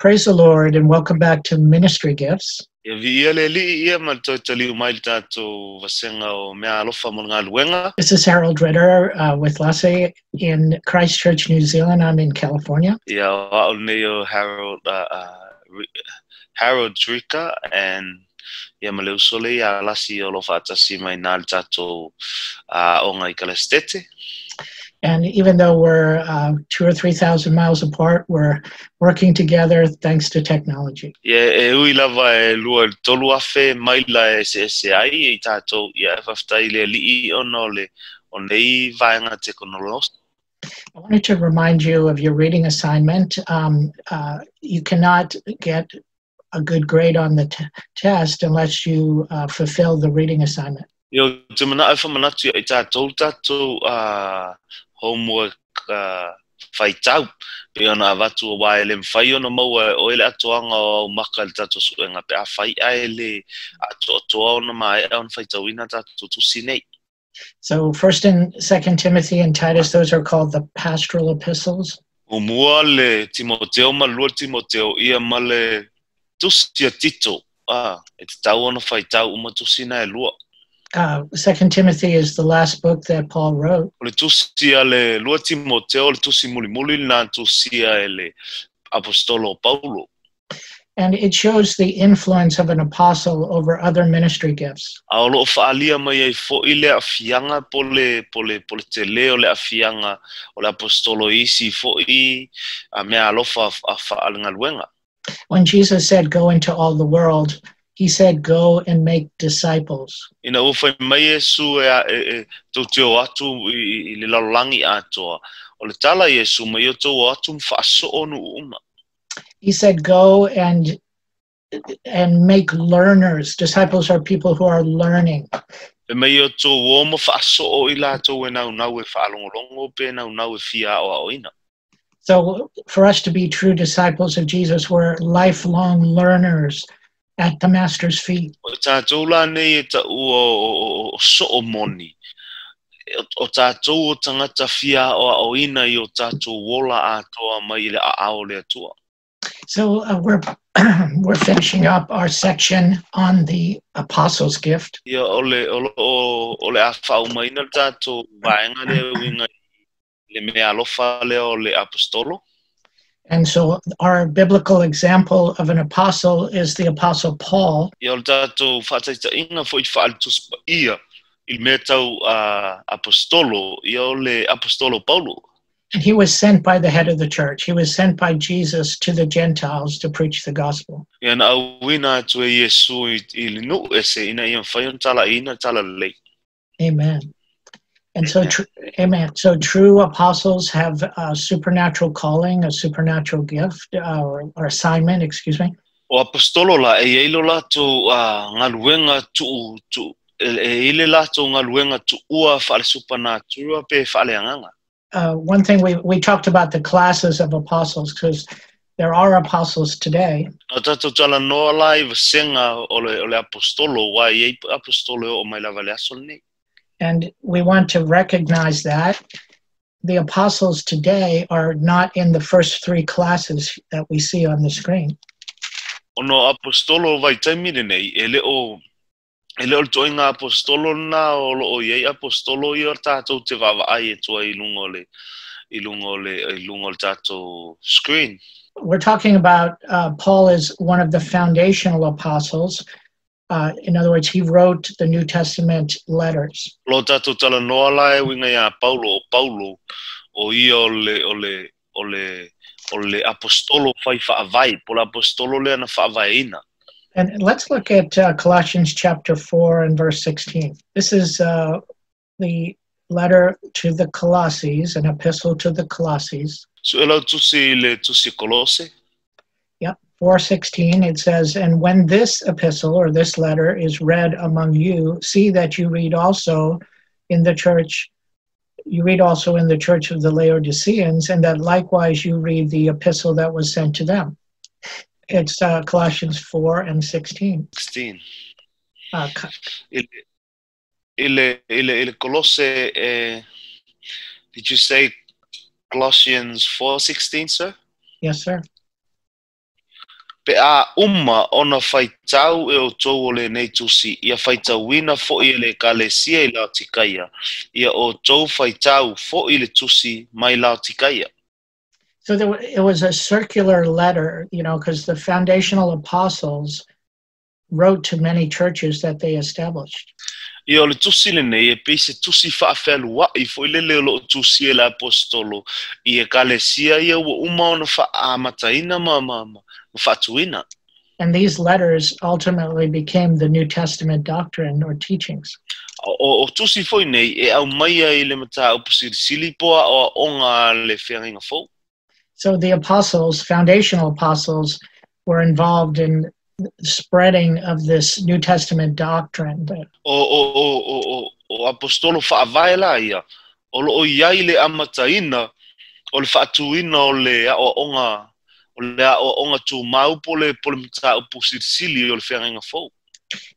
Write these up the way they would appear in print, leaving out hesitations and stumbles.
Praise the Lord and welcome back to Ministry Gifts. Ia viia le Alii ia ma le toe taliu mai le tātou vasenga o mea alofa mo le galuega. This is Harold Ritter with Lase in Christchurch, New Zealand. I'm in California. Ia o a'u lenei o Harold Harold Rika and ia ma le uso lea ia Lasi o lo o faatasi mai na le tātou aoga i Kalesitete. And even though we're 2 or 3,000 miles apart, we're working together thanks to technology. Ia e ui lava e 2 i le 3,000 maila e eseese ai i tātou, ia e faafetai i le Alii ona o le o nei vaega tekonolosi. I wanted to remind you of your reading assignment. You cannot get a good grade on the test unless you fulfill the reading assignment. Ia ou te mana'o e faamanatu ia i tātou tātou homework faitau pei ona avatu auā e le mafai ona maua e oe le atoaga o au maka i le tatou suega pe afai ae le atoatoa ona maea ona faitauina tatou tusi nei. So, First and Second Timothy and Titus, those are called the pastoral epistles. Muamua le Timoteo ma le lua Timoteo ia ma le tusi a Tito e tatau ona faitau uma tusi na e lua. Second Timothy is the last book that Paul wrote. O le tusi a le lua Timoteo le tusi mulimuli lena tusia e le aposetolo o Paulo. And it shows the influence of an apostle over other ministry gifts. A o loo faaalia mai ai foʻi le aafiaga po le telē o le aafiaga o le aposetolo i isi foʻi a mea alofa a faalegaluega. When Jesus said, "Go into all the world," he said, "Go and make disciples." Ina ua fai mai Iesu e, e, e tou te o atu i le lalolagi atoa. O le tala a Iesu mai o tou o atu ma faasoo nuu uma. He said, "Go and make learners." Disciples are people who are learning. E mai o tou o ma faasoo i latou e naunau e faalogologo pe naunau e fia aoaoina. So, for us to be true disciples of Jesus, we're lifelong learners at the Master's feet. O tātou la nei e ta'u o soo moni. O tātou o tagata fia aoaoina i o tātou ola atoa mai i le aao o le Atua. So we're finishing up our section on the apostles' gift. Ia o le o, o, o le a faaumaina le tātou vaega lea uiga i le mea alofa lea o le apostolo. And so our biblical example of an apostle is the Apostle Paul. Ia o le tātou faataitaiga foʻi faale-Tusi Paia i le mea tau apostolo, ia o le apostolo Paulo. And he was sent by the head of the church. He was sent by Jesus to the Gentiles to preach the gospel. Ia na auina atu e Iesu i le nuu ese ina ia mafai ona talaiina talalelei. Amen. And so, Amen. Amen. So, true apostles have a supernatural calling, a supernatural gift, or assignment, excuse me. O apostolo la e iai lo latou galuega tuu tuu e i le latou galuega tuua faale-supanatura pe faaleagaga. One thing we talked about, the classes of apostles, because there are apostles today. Na tatou talanoa la i vasega o le apostolo auā e i ai apostolo e oo mai lava le aso lenei. And we want to recognize that the apostles today are not in the first three classes that we see on the screen. Ona o apostolo o vaitaimi lenei e le o le toaiga apostolo lena o loo i ai apostolo ia tatou te vaavaai e tua i luga o le tatou screen. We're talking about Paul is one of the foundational apostles. In other words, he wrote the New Testament letters. Lo tatou talanoa la e uiga iā Paulo o Paulo o ia o le apostolo fai faavae po le apostolo lea na faavaeina. And let's look at Colossians chapter 4 and verse 16. This is the letter to the Colossians, an epistle to the Colossians. So e lau tusi i le tusi Kolose. Yep, 4:16, it says, "And when this epistle or this letter is read among you, see that you read also in the church you read also in the church of the Laodiceans, and that likewise you read the epistle that was sent to them." It's Colossians 4 and 16. 16. I le Kolose did you say Colossians 4:16, sir? Yes, sir. Pe a uma ona faitau e outou o lenei tusi, ia faitauina fo'i e le Ekalesia i Laotikaia, ia outou faitau fo'i le tusi mai Laotikaia. So it was a circular letter, because the foundational apostles wrote to many churches that they established. Ia o le tusi lenei e pei se tusi faafealua'i fo'i lele o lo'o tusi e le apostolo i Ekalesia ia ua uma ona fa'amataina ma fa'atuina. And these letters ultimately became the New Testament doctrine or teachings. O tusi fo'i nei e aumaia i le mataupu silisili po a'oa'oga a le feagaiga fou. So the apostles, foundational apostles, were involved in spreading of this New Testament doctrine. O apostolo fa'avae la ia o lo'o iai le amataina o le fa'atuina o le a'oa'oga tumau po le mataupu silisili o le feagaiga fou.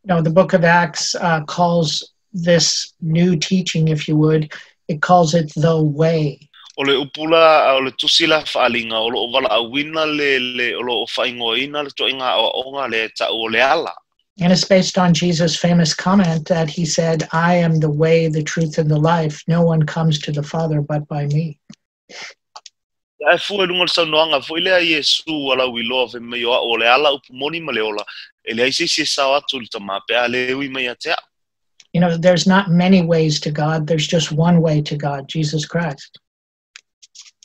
The book of Acts calls this new teaching, if you would, it calls it the way. O le upu la o le tusi la fa'aliga o lo'o vala'auina le o lo'o fa'aigoaina le to'iga a'oa'oga le ta'u o le ala. And it's based on Jesus' famous comment that he said, "I am the way, the truth, and the life. No one comes to the Father but by me." Ae fua i luga o le saunoaga fo'i lea Iesu alauiloa fai mai o a'u o le ala upu moni ma le ola e leai se isi e sao atu i le Tamā pe a lē ui mai ia te a'u. There's not many ways to God, there's just one way to God, Jesus Christ.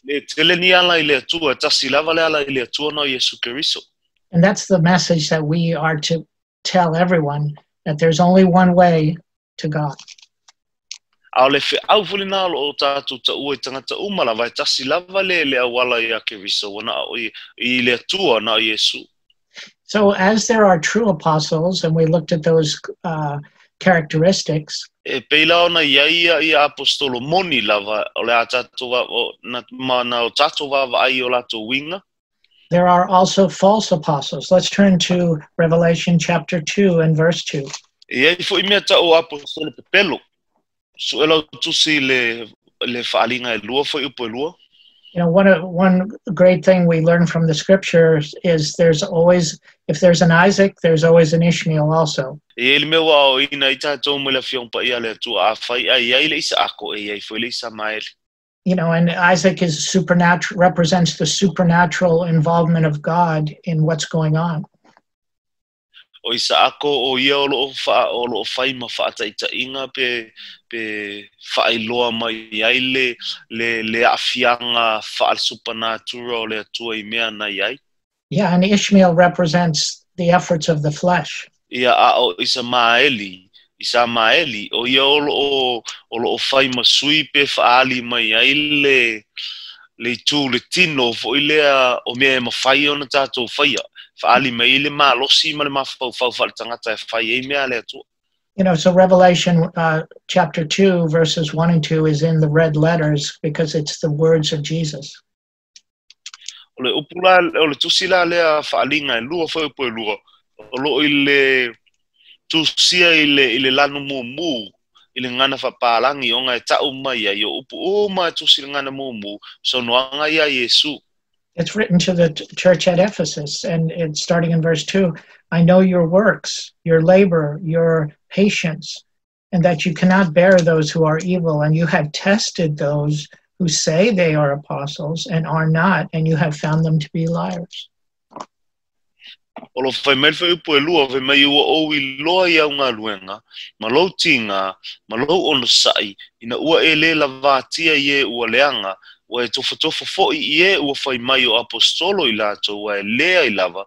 Le tele ni ala i le Atua e tasi lava le ala i le Atua na o Iesu Keriso. And that's the message that we are to tell everyone, that there's only one way to God. A o le fe'au fo'i lenā o lo'o tatou ta'ua i tagata uma lava e tasi lava le auala ia Keriso ua na o i le Atua na o Iesu. So, as there are true apostles, and we looked at those characteristics, E pei la ona iai ia apostolo moni lava o le a tatou o, na, ma na o tatou vavaai o latou uiga. There are also false apostles. Let's turn to Revelation chapter 2 and verse 2. E iai fo'i mea ta'u apostolo pepelo. Su'e lau tusi le fa'aliga e lua fo'i upu e lua. One great thing we learn from the scriptures is there's always, if there's an Isaac, there's always an Ishmael also. E iai le mea ua aoaina ai tatou mai le Afioga Paia a le Atua afai ai ai le Isaako e iai foi le Isamaele. And Isaac is supernatural, represents the supernatural involvement of God in what's going on. O Isaako o ia o lo'o fai ma fa'ataita'iga pe fa'ailoa mai ai le a'afiaga fa'ale-supernatural o le Atua i mea na iai. Yeah, and Ishmael represents the efforts of the flesh. Ia a o Isamaeli Isamaeli o ia o lo'o fai ma sui pe fa'aali mai ai le itu le tino fo'i lea o mea e mafai ona tatou faia fa'aali mai le malosi ma le mafaufau fa'aletagata e fai ai mea a le Atua. So Revelation chapter 2, verses 1 and 2 is in the red letters because it's the words of Jesus. O le upu la o le tusi la lea fa'aliga e lua fo'i upu e lua o lo'o i le tusia i le lanu mumu i le gana fa'apalagi ona e ta'u mai ai o upu uma e tusi le gana mumu saunoaga ia Iesu. It's written to the church at Ephesus, and it's starting in verse 2. "I know your works, your labor, your patience, and that you cannot bear those who are evil, and you have tested those who say they are apostles and are not, and you have found them to be liars." O lo fai mai le fuaiupu e lua fai mai ua ou iloa i au galuega ma lou tigā ma lou onosa'i ina ua e lē lavatia i e ua leaga ua e tofotofo fo'i i e ua fai mai o apostolo i latou ae lē ai lava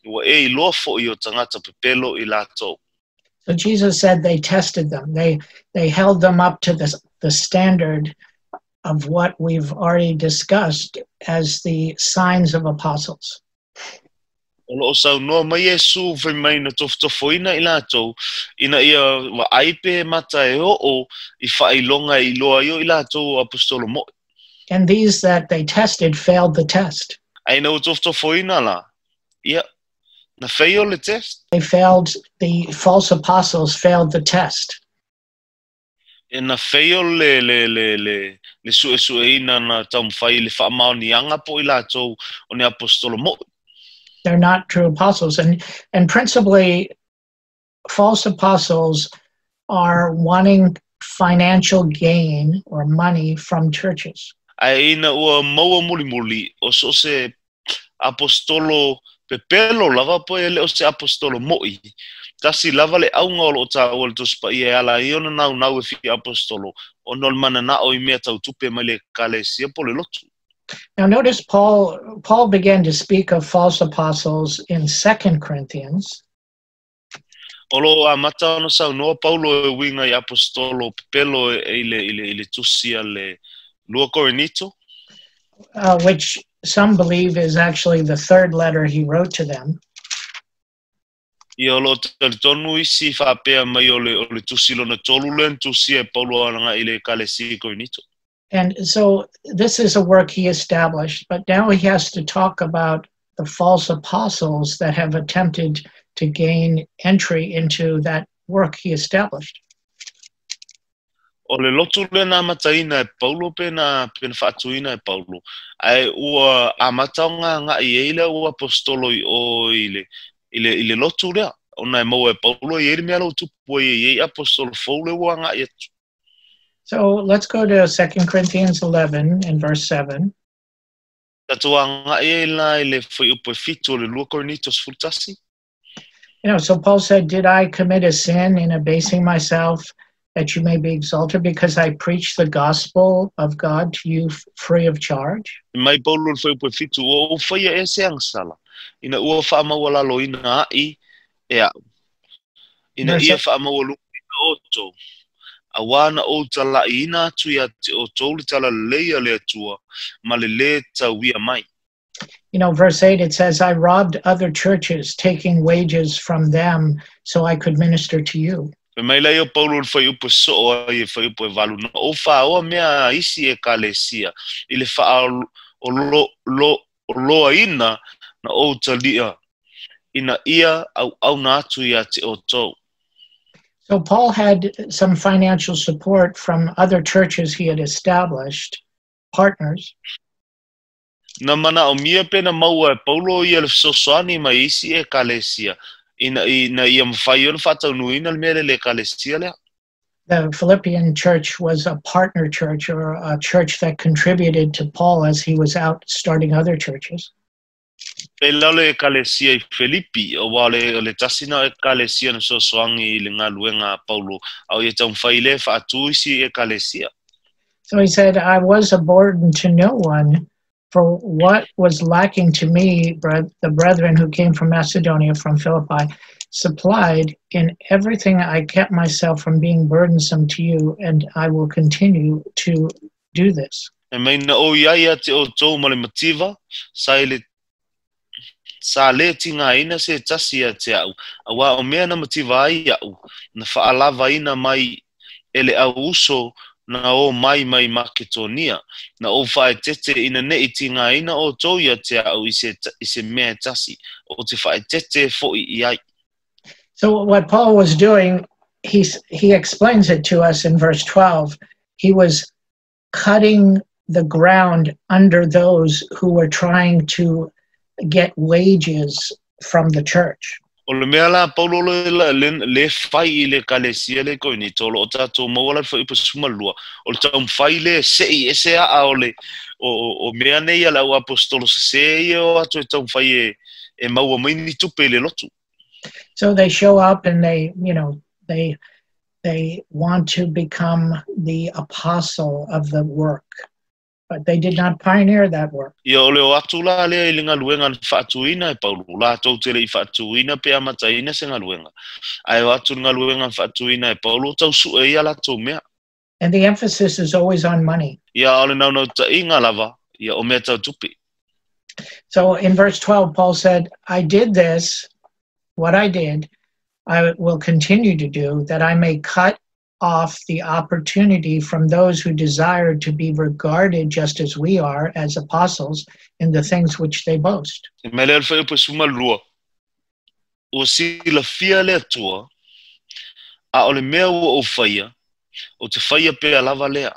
ua e iloa fo'i o tagata pepelo i latou. So Jesus said they tested them. They held them up to the standard of what we've already discussed as the signs of apostles. O lo'o saunoa mai Iesu fai mai na tofotofoina i latou ina ia va'ai pe mata e o'o i fa'ailoga e iloa ai o i latou o apostolo mo'i. And these that they tested failed the test. Ae ina ua tofotofoina la ia na fail le test. They failed, the false apostles failed the test. E na fail le su'esu'eina na taumafai le fa'amaoniaga po i latou o ni apostolo mo'i. They're not true apostles. And principally, false apostles are wanting financial gain or money from churches. Ae ina ua maua mulimuli o so se apostolo pepelo lava po e le o se apostolo mo'i. Tasi lava le auga o loo tāua le Tusi Paia e ala ai ona naunau e fia apostolo ona o le mananao i mea tautupe mai le ekalesia po le lotu. Now notice Paul began to speak of false apostles in 2 Corinthians. O lo amata ona saunoa Paulo e uiga i apostolo pepelo e i le tusi a le lua Korinito. Which some believe is actually the third letter he wrote to them. Ia o lo talitonu isi faapea mai o le tusi lona tolu le tusi e Paulo aga'i i le ekalesia Korinito. And so this is a work he established, but now he has to talk about the false apostles that have attempted to gain entry into that work he established. O le lotu le na amataina e Paulo pe na faatuina e Paulo. Ae ua amata o ngā ngai e ile ua apostolo i o i le lotu lea. Ona e maua e Paulo i e mea lau tupu e i apostolo fou le ua ngai atu. So let's go to 2 Corinthians 11 and verse 7. Tatou agai e la i le fuaiupu e 7 o le 2 Korinito 11. So Paul said, "Did I commit a sin in abasing myself that you may be exalted because I preach the gospel of God to you free of charge?" Mai Paulo le fuaiupu e 7 ua ou faia e se agasala. Ina ua faamaualaloina a'i e a'u. Ina ia faamaualuga outou. Auā na ou tala'iina atu ia te outou le talalelei a le Atua ma le lē tauia mai. Verse 8, it says, "I robbed other churches, taking wages from them so I could minister to you." Fai mai lai o Paulo le fuaiupu e soo ai e fuaiupu e 8 na ou fāoa mea isi ekalesia i le faa o lo, lo, o loaina na ou talia ina ia auauna atu ia te outou. So Paul had some financial support from other churches he had established, partners. Na manaomia pe na maua e Paulo ia le fesoasoani mai isi ekalesia ina ia mafai ona faataunuina le mea le le ekalesia lea. The Philippian church was a partner church or a church that contributed to Paul as he was out starting other churches. Pe la le ekalesia i Filipi, o wa le tasi na ekalesia na fesoasoani i le galuega a Paulo, au ia taumafai le faatu isi ekalesia. So he said, "I was a burden to no one, for what was lacking to me, the brethren who came from Macedonia, from Philippi, supplied. In everything I kept myself from being burdensome to you, and I will continue to do this." E mai na o ia ia te outou ma le mativa, sa i le sa le tigaina se tasi ia te a'u, auā o mea na mativa ai a'u, na faalavaina mai e le au uso na o mai mai Maketonia, na ou faaeteete ina ne'i tigaina outou ia te a'u i se mea e tasi, o te faaeteete fo'i i ai. So what Paul was doing, he explains it to us in verse 12. He was cutting the ground under those who were trying to get wages from the church. O le mea la Paulo le fai i le ekalesia le Korinito o loo tatou maua la le fuaiupu 12 o le taumafai le se'i ese a'a o le o mea nei a le au apostolo sesē ia o atu e taumafai e maua mai ni tupe i le lotu. So they show up and they, you know, they they want to become the apostle of the work. But they did not pioneer that work. Ia o le o atu la lea i le galuega na faatuina e Paulo latou te le'i faatuina pe amataina se galuega ae o atu le galuega na faatuina e Paulo tausu'e ia latou mea. And the emphasis is always on money. Ia o le naunautaiga lava ia o mea tau tupe. So in verse 12, Paul said, "I did this, what I did, I will continue to do, that I may cut off the opportunity from those who desire to be regarded just as we are as apostles in the things which they boast." E mai lea le fuaiupu 12 ua silafia le Atua a o le mea ua ou faia o te faia pea lava lea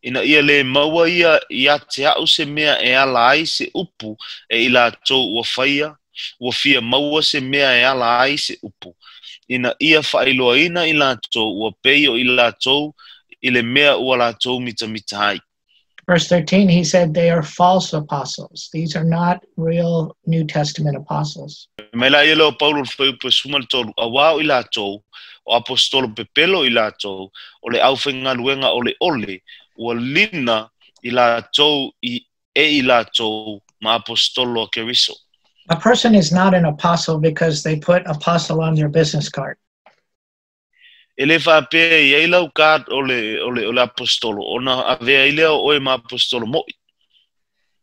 ina ia lē maua ia ia te a'u se mea e ala ai se upu e i latou ua faia Ua fia maua se mea e ala ai se upu. Ina ia faailoaina i latou, ua pei o i latou i le mea ua latou mitamita ai. Verse 13, he said they are false apostles. These are not real New Testament apostles. Mai la ia leo Paulo le fuaiupu e 13, auā o i latou, o apostolo pepelo i latou, o le aufaigaluega o le ole, ua lina i latou i e i latou ma apostolo a Keriso. A person is not an apostle because they put apostle on their business card. E le faapea i ai lau card o le, o le, o le apostolo, ona avea ai lea o oe ma apostolo mo'i.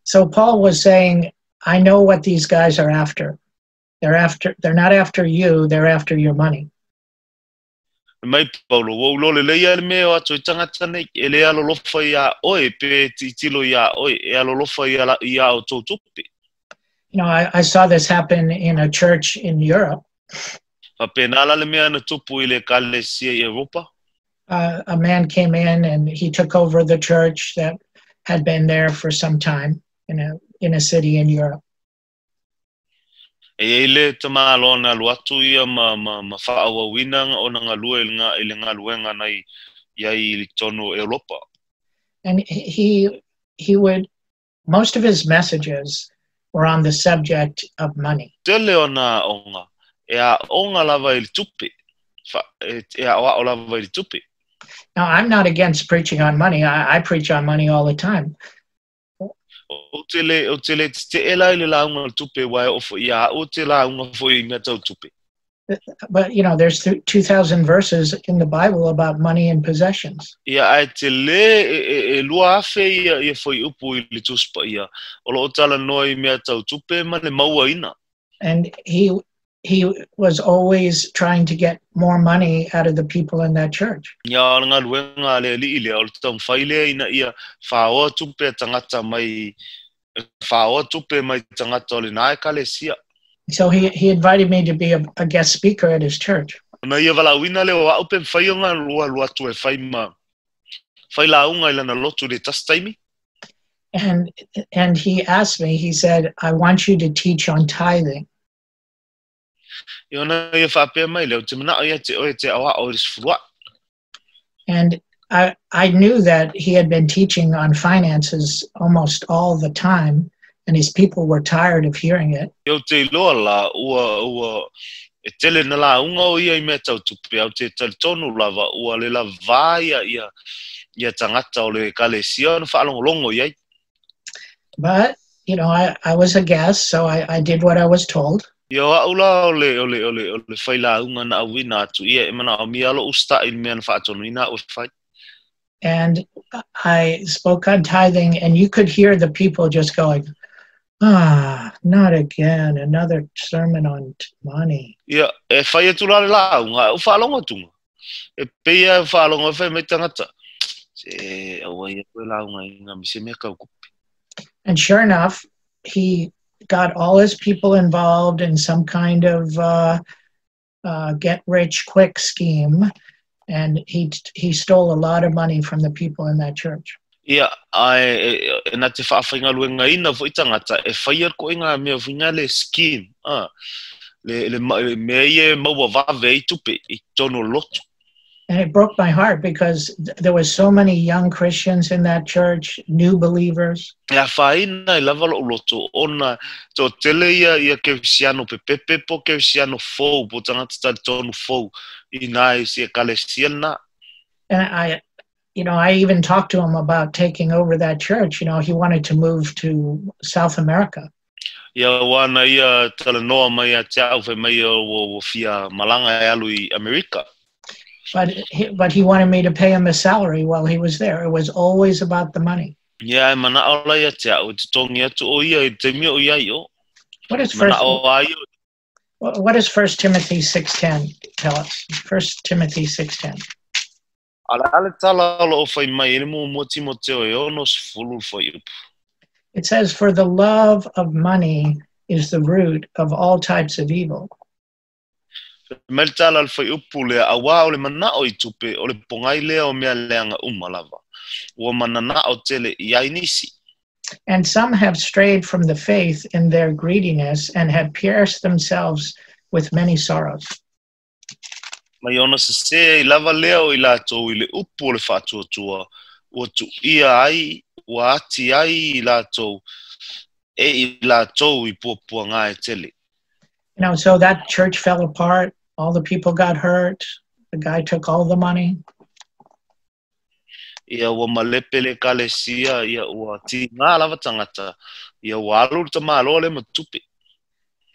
So Paul was saying, I know what these guys are after. They're not after you, they're after your money. Mai Paulo, ua ou iloa lelei lava le mea e o atu ai tagata nei, e le alolofa iā oe pe tilotilo iā oe, e alolofa iā iā outou tupe. I saw this happen in a church in Europe. Faapena la le mea na tupu i le ekalesia i Europa. A man came in and he took over the church that had been there for some time in a city in Europe. E i ai le tamāloa na alu atu ia ma, ma, ma faaauauina ona galue i le, i le galuega na i ai i totonu o Europa. And he would, most of his messages were on the subject of money. Tele ona aoga, e aoga lava i le tupe, fa, e, e aoao lava i le tupe. Now, I'm not against preaching on money. I preach on money all the time. Ou te le, ou te le tetee la i le lauga o le tupe, aua e oo foi ia au te lauga foi i mea tau tupe. But there's 2,000 verses in the Bible about money and possessions. Ia, ae tele e, e, e 2000 ia, ia fuaiupu i le Tusi Paia, o lo o talanoa i mea tau tupe ma le mauaina. And he was always trying to get more money out of the people in that church. Ia, o le galuega a le alii lea, o le taumafai lea ina ia faoa tupe a tagata mai, faoa tupe mai tagata o lena ekalesia. So he invited me to be a guest speaker at his church. Ona ia valaauina lea o au pe mafai ona alu atu e fai ma fai lauga i lana lotu i le tasi taimi. And he asked me, he said, "I want you to teach on tithing." Ia ona ia faapea mai lea, ou te manao ia te oe e te aoao i le sefuluai. And I knew that he had been teaching on finances almost all the time, and his people were tired of hearing it. Ia ou te iloa la, ua, ua, e tele na lauga o ia i mea tau tupe, a ou te talitonu lava, ua le lavā ia, ia, ia tagata o le ekalesia ona faalogologo i ai. But I was a guest, so I did what I was told. Ia o au la o le, o le, o le, o le failauga na auina atu, ia e manaomia lo'u usita'i i le mea na faatonuina au e fai. And I spoke on tithing, and you could hear the people just going, "Ah, not again, another sermon on money." Ia, e fai atu la le lauga, e ou faalogo atuga. E pei lava e faalogo ai fai mai tagata, Se, aua ia koe lauga i ngā mise mea kau kupe. And sure enough, he got all his people involved in some kind of get rich quick scheme, and he stole a lot of money from the people in that church. Ia, ae e, e, na te faafaigaluegaina foi tagata e faia koe ngā mea foi ngā le scheme, ah, le, le, le mea ia e maua vave ai tupe i totonu o le lotu. And it broke my heart because there was so many young Christians in that church, new believers. E afaina ai lava lo'u loto ona toatele ia ia kerisiano pepepe po o kerisiano fou po o tagata talitonu fou inā i si ekalesia lenā. And I even talked to him about taking over that church. He wanted to move to South America. Ia auā na ia talanoa mai ia te au fai mai ia ua ua fia malaga e alu i Amerika. But he wanted me to pay him a salary while he was there. It was always about the money. Ia e mana'o la ia te au e totogi atu o ia i le taimi o i ai o. What is first Mana'o a ia What does First Timothy 6:10 tell us? First Timothy 6:10. A o le a le tala o loo fai mai i le muamua Timoteo e 6 le fuaiupu. It says, "For the love of money is the root of all types of evil." Fai mai le tala a le fuaiupu lea, auā o le mana'o i tupe, o le pogai lea o mea leaga uma lava. Ua manana'o tele i ai nisi. And some have strayed from the faith in their greediness and have pierced themselves with many sorrows. Mai ona sesē ai lava lea o i latou i le upu o le faatuatua, ua tuia ai, ua ati ai i latou, e i latou i puapuagā e tele. So that church fell apart. All the people got hurt. The guy took all the money. Ia ua malepe le ekalesia, ia ua tigā lava tagata, ia ua alu le tamāloa lea ma tupe.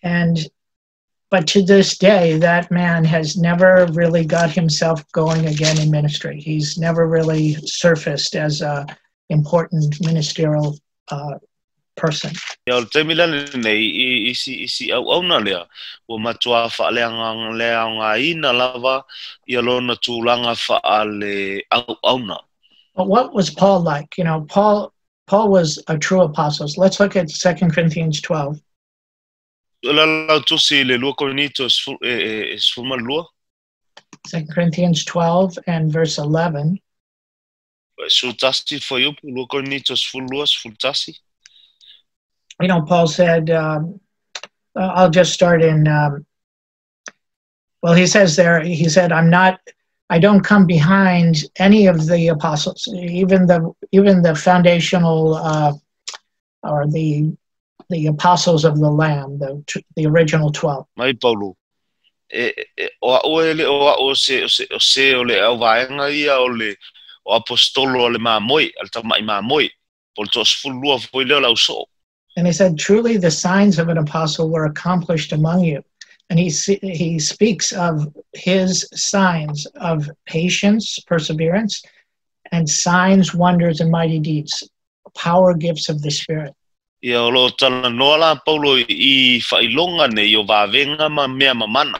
And but to this day, that man has never really got himself going again in ministry. He's never really surfaced as a important ministerial person. Ia o le taimi la lenei i isi isi auauna lea, ua matuā faaleaogaina lava ia lona tulaga faale-auauna. But what was Paul like? Paul was a true apostle. So let's look at 2 Corinthians 12. O le lau tusi i le 2 Korinito e 12. 2 Corinthians 12 and verse 11. 11 fuaiupu, 2 Korinito 12, 11. Paul said, I'll just start in, well, he says there, he said, I don't come behind any of the apostles, even the foundational, or the apostles of the Lamb, the original 12. Mai Paulo, e, o a'u e le o a'u o se, o se, o se o le auvaega ia o le o apostolo a le mamoe, a le tama'i mamoe, po le 12 foi lea o le ausoo. And he said, "Truly the signs of an apostle were accomplished among you." And he speaks of his signs of patience, perseverance, and signs, wonders, and mighty deeds, power gifts of the Spirit. Ia o loo talanoa la Paulo i faailoga nei o vavega ma mea mamana.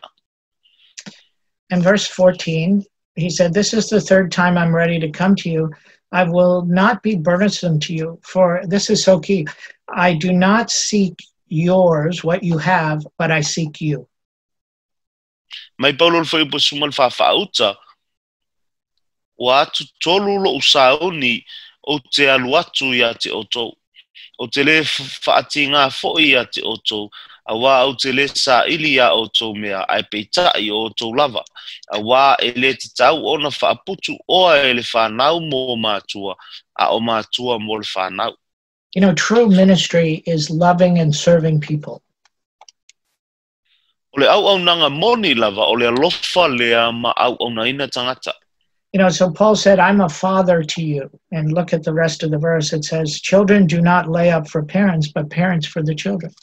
And verse 14, he said, "This is the third time I'm ready to come to you. I will not be burdensome to you," for this is so key. "I do not seek yours, what you have, but I seek you." Mai Paulo le fuaiupu 14 faauta, ua atu tolu lo'u sauni ou te alu atu iā te outou. Ou te lē faatigā foʻi iā te outou, auā ou te lē saʻili iā outou mea, ae peitaʻi o outou lava. Auā e lē tatau ona faaputu oa e le fanau mō matua, a o matua mo le fanau. True ministry is loving and serving people. O le auaunaga moni lava, o le alofa lea ma auaunaina tagata. So Paul said, "I'm a father to you." And look at the rest of the verse. It says, "Children do not lay up for parents, but parents for the children."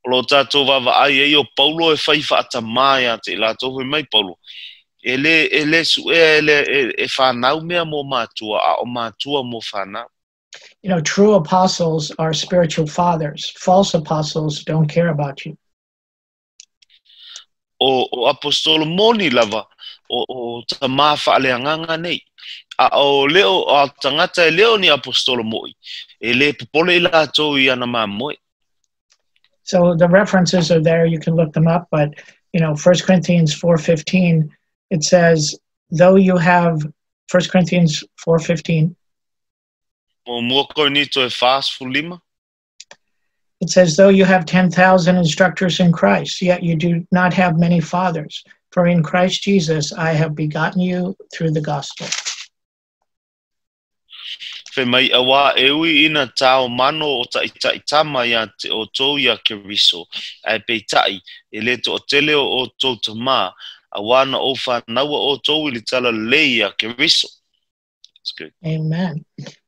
O lo tātou vaavaai ai o Paulo e fai faatamā iā te i latou fai mai Paulo. E lē suʻea e, le, e fanau mea mō matua, a o matua mō fanau. True apostles are spiritual fathers. False apostles don't care about you. O apostolo moni lava, o tamā faaleagaga nei. A o leo, o tagata e leo ni apostolo moi. E lē popole i latou i ana mamoe. So the references are there. You can look them up. But 1 Corinthians 4.15, it says, though you have, 1 Corinthians 4.15, Mo mua Korinito e 45. It says, "Though you have 10,000 instructors in Christ, yet you do not have many fathers. For in Christ Jesus I have begotten you through the gospel." Fai mai auā e ui ina tao mano o taʻitaʻi tama iā te outou iā Keriso, ae peitaʻi, e lē toʻatele o outou tamā, auā na ou fanaua outou i le talalelei iā Keriso. That's good. Amen.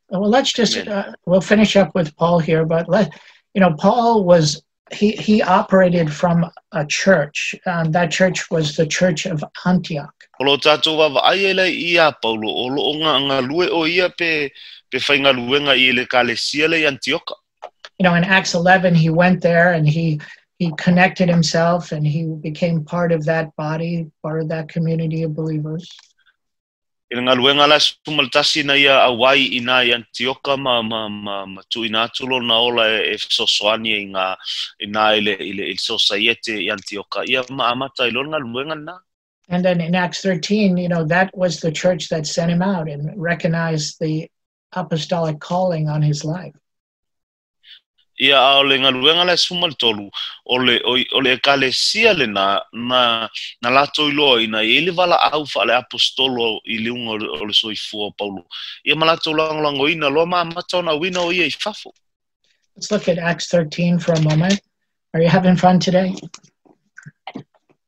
Well, let's just, Amen. We'll finish up with Paul here, but let, you know, Paul was, he operated from a church. That church was the church of Antioch. O lo tātou vaavaai e lai i a Paulo, o loo galue o ia pe faigaluega i le ekalesia le i Antioka. In Acts 11, he went there and he connected himself and he became part of that body, part of that community of believers. I le galuega la 11 na ia auai i nā i Antioka ma tuuina atu lona ola e fesoasoani i ngā i nā i le sosaiete i Antioka. Ia ma amata i lona galuega na. And then in Acts 13, that was the church that sent him out and recognized the apostolic calling on his life. Ia a o le galuega la e 13, o le ekalesia lena na latou iloaina e i ai le valaau faale-aposetolo i luga o le soifua o Paulo. Ia ma latou lagolagoina loa ma amata ona auina o ia i fafo. Let's look at Acts 13 for a moment. Are you having fun today?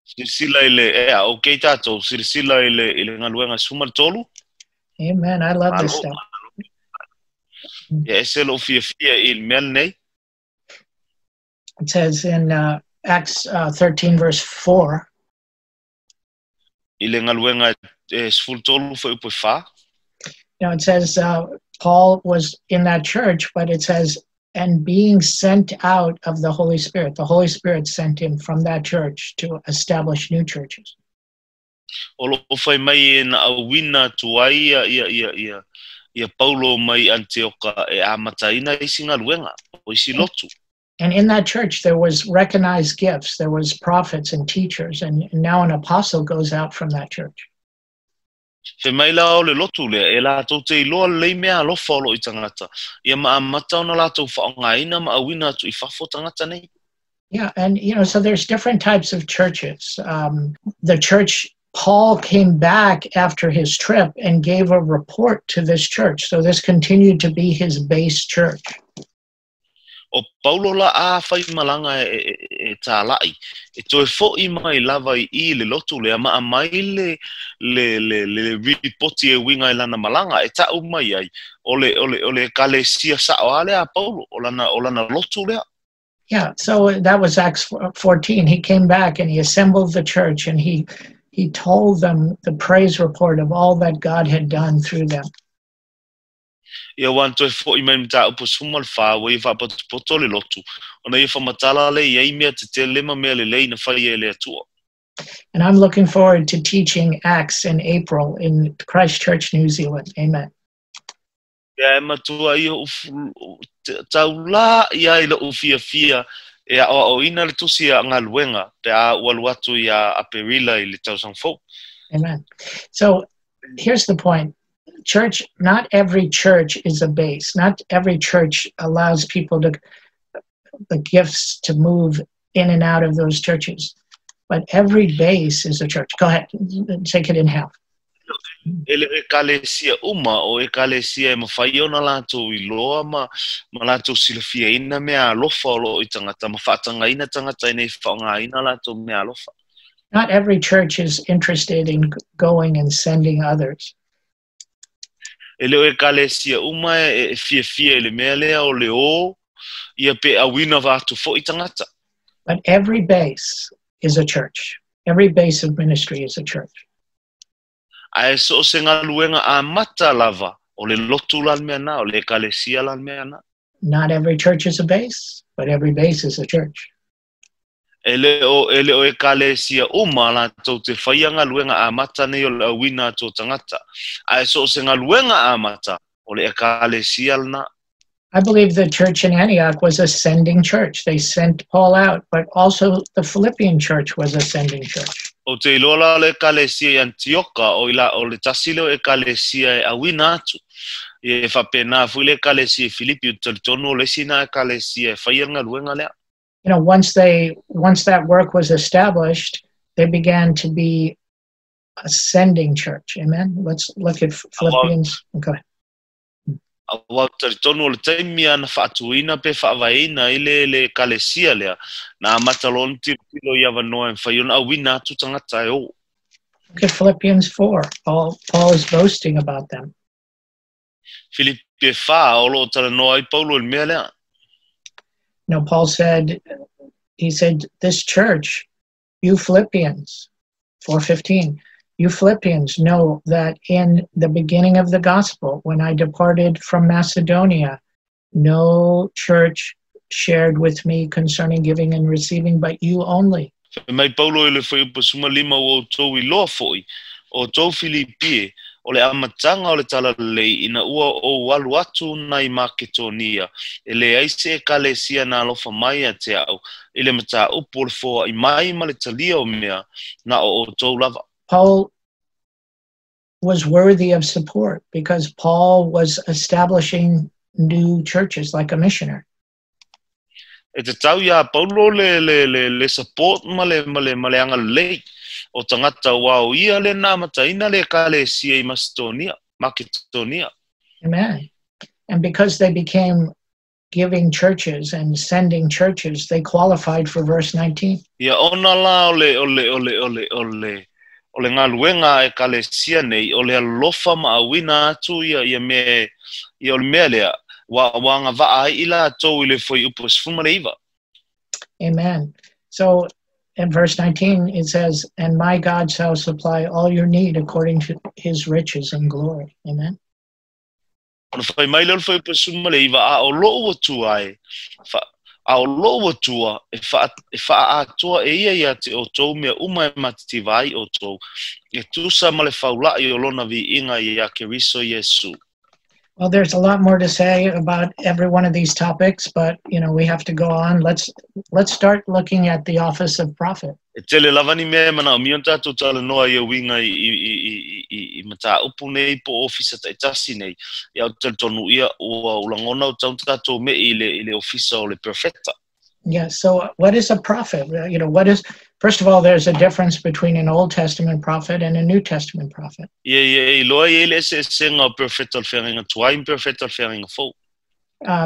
Silasila i le, ea, okay tatou, silasila i le, i le galuega 13. Amen. I love this stuff. Ia ese lou fiafia i le mea lenei. It says in Acts 13 verse 4. I le galuega e 13 fuaiupu e 4. It says Paul was in that church, but it says, and being sent out of the Holy Spirit. The Holy Spirit sent him from that church to establish new churches. O loo fai mai e na auina atu ai ia ia ia ia ia Paulo mai Anitioka e amataina isi galuega o isi lotu. And in that church there was recognized gifts, there was prophets and teachers, and now an apostle goes out from that church. Fai mai la o le lotu lea, e latou te iloa lelei mea alofa o loo i tagata, ia ma amata ona latou faaaogaina ma auina atu i fafo tagata nei. Yeah, and so there's different types of churches. The church, Paul came back after his trip and gave a report to this church. So this continued to be his base church. O Paulo la a fai malaga e tāla'i, e toe fo'i mai lava i i le lotu lea ma aumai le le le le ripoti e uiga i lana malaga e ta'u mai ai o le o le o le ekalesia sa'o lava lea a Paulo o lana o lana lotu lea. Yeah, so that was Acts 14. He came back and he assembled the church and he told them the praise report of all that God had done through them. Ia ua na toe fo'i mai mataupu 14, ua ia faapotopoto le lotu, ona ia faamatala lea i ai mea tetele ma mea lelei na faia e le Atua. And I'm looking forward to teaching Acts in April in Christchurch, New Zealand. Amen. Ia e matua ia o'u taulā ia i lo'u fiafia e aʻoaʻoina le tusi a galuega pe a ou alu atu iā Aperila i le tausaga fou. Amen. So here's the point. Church, not every church is a base. Not every church allows people to, the gifts to move in and out of those churches. But every base is a church. Go ahead, take it in half. E le o ekalesia uma o ekalesia e mafai ona latou iloa ma ma latou silafiaina mea alofa o loo i tagata ma faatagaina tagata ina ia faaaogaina latou mea alofa. Not every church is interested in going and sending others. E le o ekalesia uma e fiafia i le mea lea o le ō ia pe auina atu fo'i tagata. But every base is a church. Every base of ministry is a church. Ae so o se galuega amata lava o le lotu la le mea na, o le ekalesia la le mea na. Not every church is a base, but every base is a church. E le o e le o ekalesia uma latou te faia galuega amata nei o le auina atu o tagata. Ae so o se galuega amata o le ekalesia lena. I believe the church in Antioch was a sending church. They sent Paul out, but also the Philippian church was a sending church. Ou te iloa la o le ekalesia i Antioka o i la o le tasi lea o ekalesia e auina atu. Ia e faapena foi le ekalesia i Filipi, ou te talitonu o le isi na ekalesia e faia le galuega lea. Once that work was established, they began to be a sending church. Amen. Let's look at Philippians. Okay. Aua ou te talitonu o le taimi a na faatuina pe faavaeina ai le le ekalesia lea, na amata loa ona tilotilo i avanoa e mafai ona auina atu tagata e o. Look at Philippians 4. Paul is boasting about them. Filipi e 4, o loo talanoa ai Paulo i le mea lea. Paul said, he said, this church, you Philippians, 4:15, you Philippians know that in the beginning of the gospel, when I departed from Macedonia, no church shared with me concerning giving and receiving, but you only. Fai mai Paulo i le fuaiupu 15 ua outou iloa fo'i, o outou Filipi e, o le amataga o le Talalelei ina ua ou alu atu nai Maketonia, e leai se ekalesia na alofa mai ia te a'u i le mataupu o le foa'i mai ma le talia o mea na o outou lava. Paul was worthy of support because Paul was establishing new churches like a missionary. E tatau iā Paulo le support ma le agalelei o tagata aua o ia le na amataina le ekalesia i Macedonia Maketonia. Amen. And because they became giving churches and sending churches, they qualified for verse 19. Ia ona la o le galuega a ekalesia nei o le alofa ma auina atu ia mea ia o le mea lea ua agava'a ai i latou i le fuaiupu e 19. Amen. So in verse 19 it says, "And my God shall supply all your need according to his riches and glory." Amen. Ona fai mai lea o le fuaiupu e 19, a o lo'u Atua e a o lo'u Atua e fa'aatoa e ia ia te outou mea uma e matitiva ai outou e tusa ma le faula'i o lona vi'iga iā Keriso Iesu. Well, there's a lot more to say about every one of these topics, but we have to go on. Let's start looking at the office of prophet. E tele lava ni mea e manaomia ona tatou talanoa ia uiga i matāupu nei po o ofisa ta'itasi nei ia o talitonu ia ua ulagona o tau tatou me'i i le ofisa o le perfeta. Yeah. So, what is a prophet? What is first of all, there's a difference between an Old Testament prophet and a New Testament prophet. Ia iloa i ai le eseesega o perfeta o le feagaiga tuai ma perfeta o le feagaiga fou.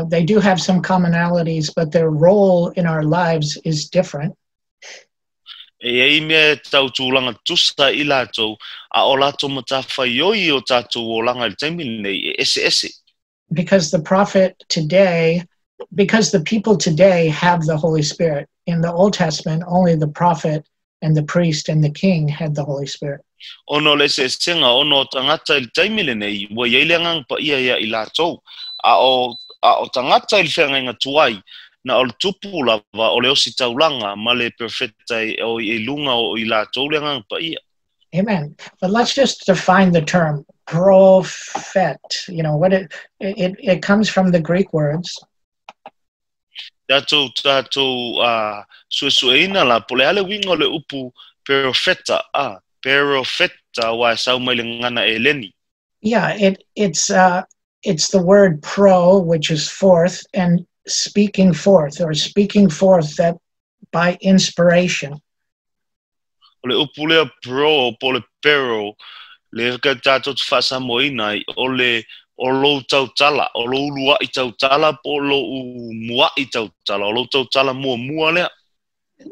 They do have some commonalities, but their role in our lives is different. E iai mea e tau tulaga tusa i latou a o latou matafaioi o tatou olaga i le taimi lenei e eseese. Because the prophet today, because the people today have the Holy Spirit. In the Old Testament, only the prophet and the priest and the king had the Holy Spirit. Ona o le eseesega ona o tagata i le taimi lenei ua iai le Agaga Paia ia i latou a o tagata i le feagaiga tuai na o le tupu lava o le ositaulaga ma le perfeta o i luga o i latou le Agaga Paia. Amen. But let's just define the term prophet. You know what it comes from the Greek words. Tatou suesueina la po le a le uiga o le upu perfeta a perfeta ua e sau mai le gagana Eleni. Yeah, it's the word pro, which is forth, and speaking forth or speaking forth that by inspiration. O le upu lea pro po le pero le ka tatou te faasamoaina ai o le o lou tautala o lou ulua'i tautala po o lou mua'i tautala o lou tautala muamua lea.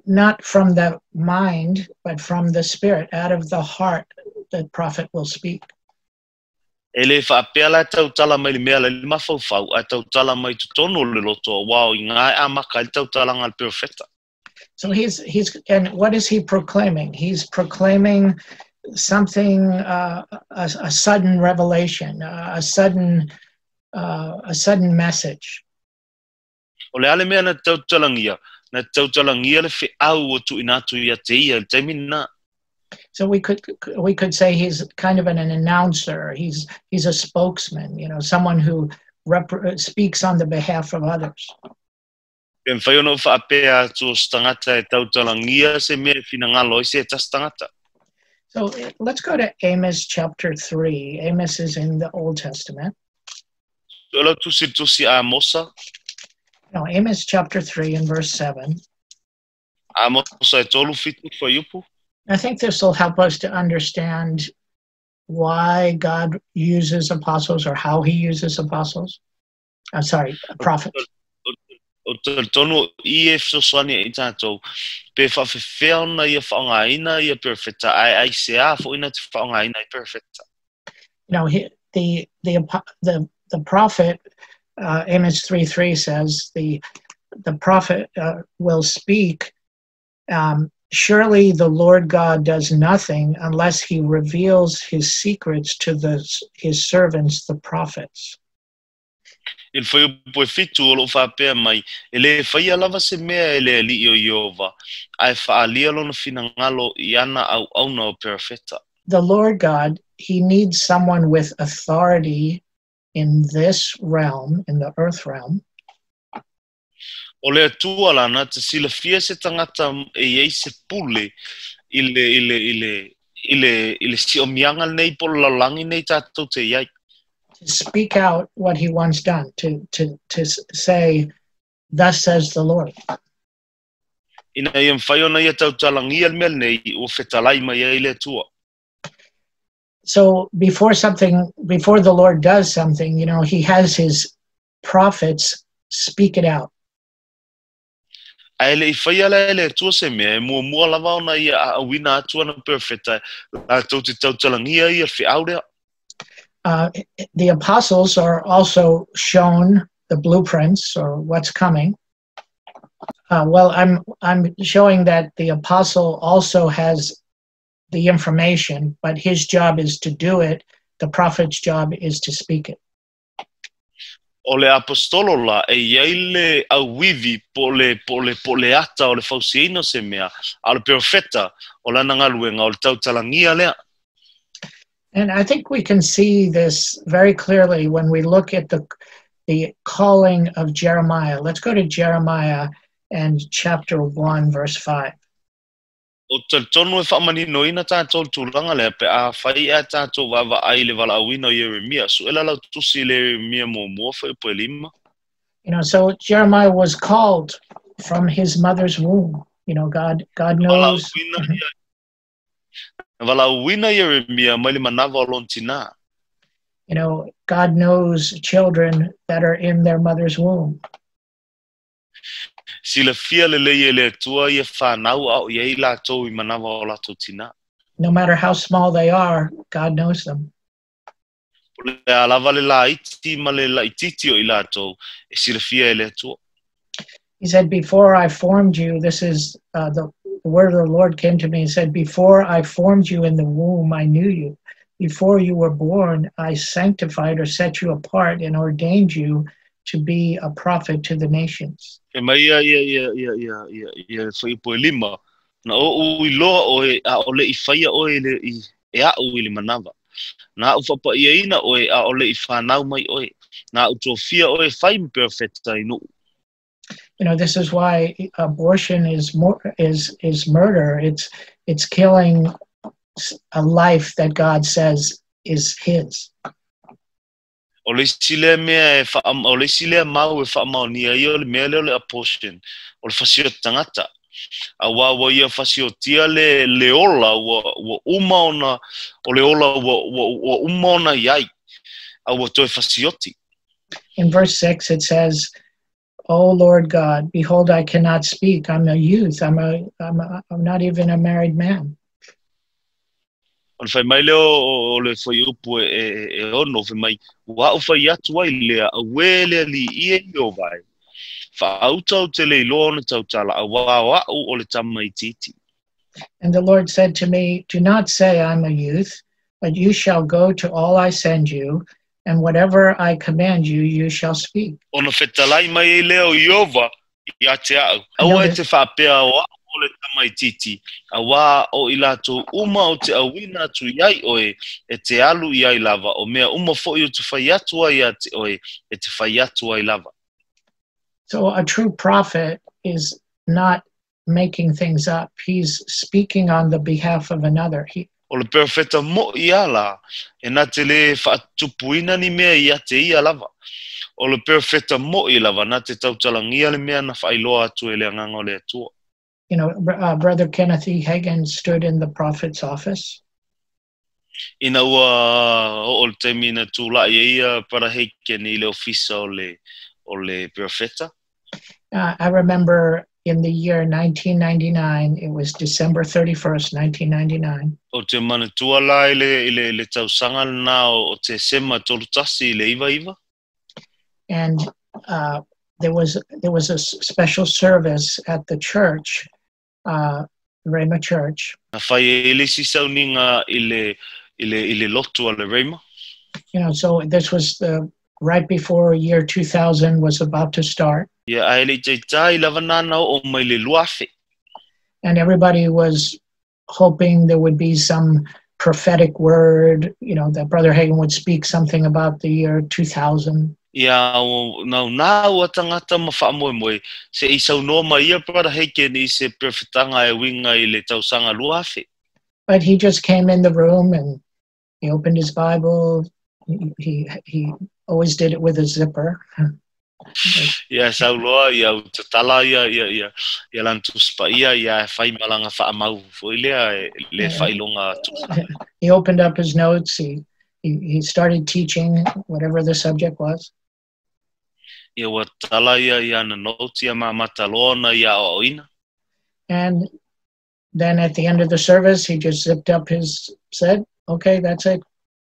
Not from the mind, but from the spirit, out of the heart, the prophet will speak. E lē faapea la e tautala mai le mea la le mafaufau ae tautala mai totonu o le loto auā o igā e amaka ai le tautalaga a le perofeta. So he's and what is he proclaiming? He's proclaiming something, a sudden revelation, a sudden message. O le a le mea na tautalagia na tautalagia le fe'au o tu'uina atu ia te ia i le taimi lenā. So we could say he's kind of an announcer. He's a spokesman, someone who speaks on the behalf of others. Pe mafai ona ou faapea atu o se tagata e tautalagia se mea e finagalo ai se tasi tagata. So let's go to Amos chapter 3. Amos is in the Old Testament. O lau tusi le tusi a Amosa. No, Amos chapter 3 and verse 7. Amosa e 3:7 fuaiupu. I think this will help us to understand why God uses apostles or how he uses apostles. I'm sorry, prophets. O talitonu i e fesoasoani i tatou pe faafefea ona ia faaaogāina ia perfeta ae aiseā fo'i na te faaaogāina ai perfeta. He, the prophet, Amos 3:3 says, the prophet will speak. Surely the Lord God does nothing unless he reveals his secrets to his servants, the prophets. I le fuaiupu e 7 o lo'o faapea mai e lē faia lava se mea e le Ali'i o Ieova ae fa'alia lona finagalo i ana au'auna o perofeta. The Lord God, he needs someone with authority in this realm, in the earth realm, O le Atua lana te silafia se tagata e iai se pule i le i le i le i le si'omiaga lenei po o le lalolagi nei tatou te iai. To speak out what he wants done, to say, "Thus says the Lord." Ina ia mafai ona ia tautalagia le mea lenei ua fetalai mai ai le Atua. So before the Lord does something, he has his prophets speak it out. Ae le'i faia la e le Atua se mea, e muamua lava ona ia a'auina atu ana perofeta latou te tautalagia ia fe'au lea. The apostles are also shown the blueprints or what's coming. Well, I'm showing that the apostle also has the information, but his job is to do it. The prophet's job is to speak it. O le apostolo la e iai le auivi po le ata o le fausiaina o se mea, a o le perofeta o lana galuega o le tautalagia lea. And I think we can see this very clearly when we look at the calling of Jeremiah. Let's go to Jeremiah and chapter 1, verse 5. O talitonu e faamaninoina tatou le tulaga lea pe a fai ea tatou vaavaai le valaauina o Ieremia. Suʻela lau tusi i le Ieremia muamua fuaiupu e 5. So Jeremiah was called from his mother's womb. God knows. Na valaauina Ieremia mai le manava o lona tinā. God knows children that are in their mother's womb. Silafia lelei e le Atua ia fanau a o i ai latou i manava o latou tinā. No matter how small they are, God knows them. Po le a lava le laiti ma le laititi o i latou e silafia e le Atua. He said, "Before I formed you," this is the word of the Lord came to me and said, "Before I formed you in the womb, I knew you. Before you were born, I sanctified or set you apart and ordained you to be a prophet to the nations." E mai ia ia ia ia ia ia ia fuaiupu e 5. Na oʻu iloa oe a o leʻi faia oe le i e aʻu i le manava. Na au faapaʻiaina oe a o leʻi fanau mai oe. Na au tofia oe fai ma perofeta i nuu. This is why abortion is more is murder. It's killing a life that God says is his. O le isi lea mea e wha, o le isi lea mau e faamaonia ia o le mea lea o le abortion, o le fasioti tagata. Auā ua ia fasiotia le ola ua uma ona, o le ola ua uma ona iai, a ua toe fasioti. In verse 6 it says, "Oh Lord God, behold, I cannot speak. I'm a youth. I'm not even a married man." O le fai mai lea o le fuaiupu e 6, fai mai, ua au fai atu ai lea, auē le Alii e Ieova e. Faauta ou te le iloa ona tautala, auā o a'u o le tamaitiiti. And the Lord said to me, "Do not say, 'I'm a youth,' but you shall go to all I send you, and whatever I command you, you shall speak." Ona fetalai mai ai lea o Ieova ia te a'u. Aua e te faapea o a'u o le tamaitiiti, auā o i latou uma o te auina atu iai oe e te alu i ai lava, o mea uma foʻi o te fai atu ai ia te oe e te fai atu ai lava. So a true prophet is not making things up. He's speaking on the behalf of another. O le perofeta moʻi ala e na te lē faatupuina ni mea ia te ia lava. O le perofeta moʻi lava na te tautalagia le mea na faailoa atu e le Agaga o le Atua. Brother Kenneth E. Hagin stood in the prophet's office. Ina ua oo le taimi na tulaʻi ai ia Brother Hagin i le ofisa o le perofeta. I remember in the year 1999, it was December 31st, 1999. O te manatua la i le tausaga lenā o Tesema 31 i le 99. And there was a special service at the church, Rhema Church. Na fai e le isi sauniga i le lotu a le Rhema. So this was the right before year 2000 was about to start, Ia ae leʻi taitai lava nana oo mai le 2000. And everybody was hoping there would be some prophetic word, that Brother Hagin would speak something about the year 2000. Ia o nau nā ua tagata ma faamoemoe se i saunoa mai ia Brother Hagin i se perofetaga e uiga i le tausaga 2000. But he just came in the room and he opened his Bible. He always did it with a zipper. Ia sauloa ia utatala ia ia ia ia lana Tusi Paia ia e fai malaga faamau foi lea le faailoga tusa. He opened up his notes. He started teaching whatever the subject was. Ia ua tala ia ia na notes ia ma mataloa na ia aoaoina. And then at the end of the service, he just zipped up his, said, "Okay, that's it.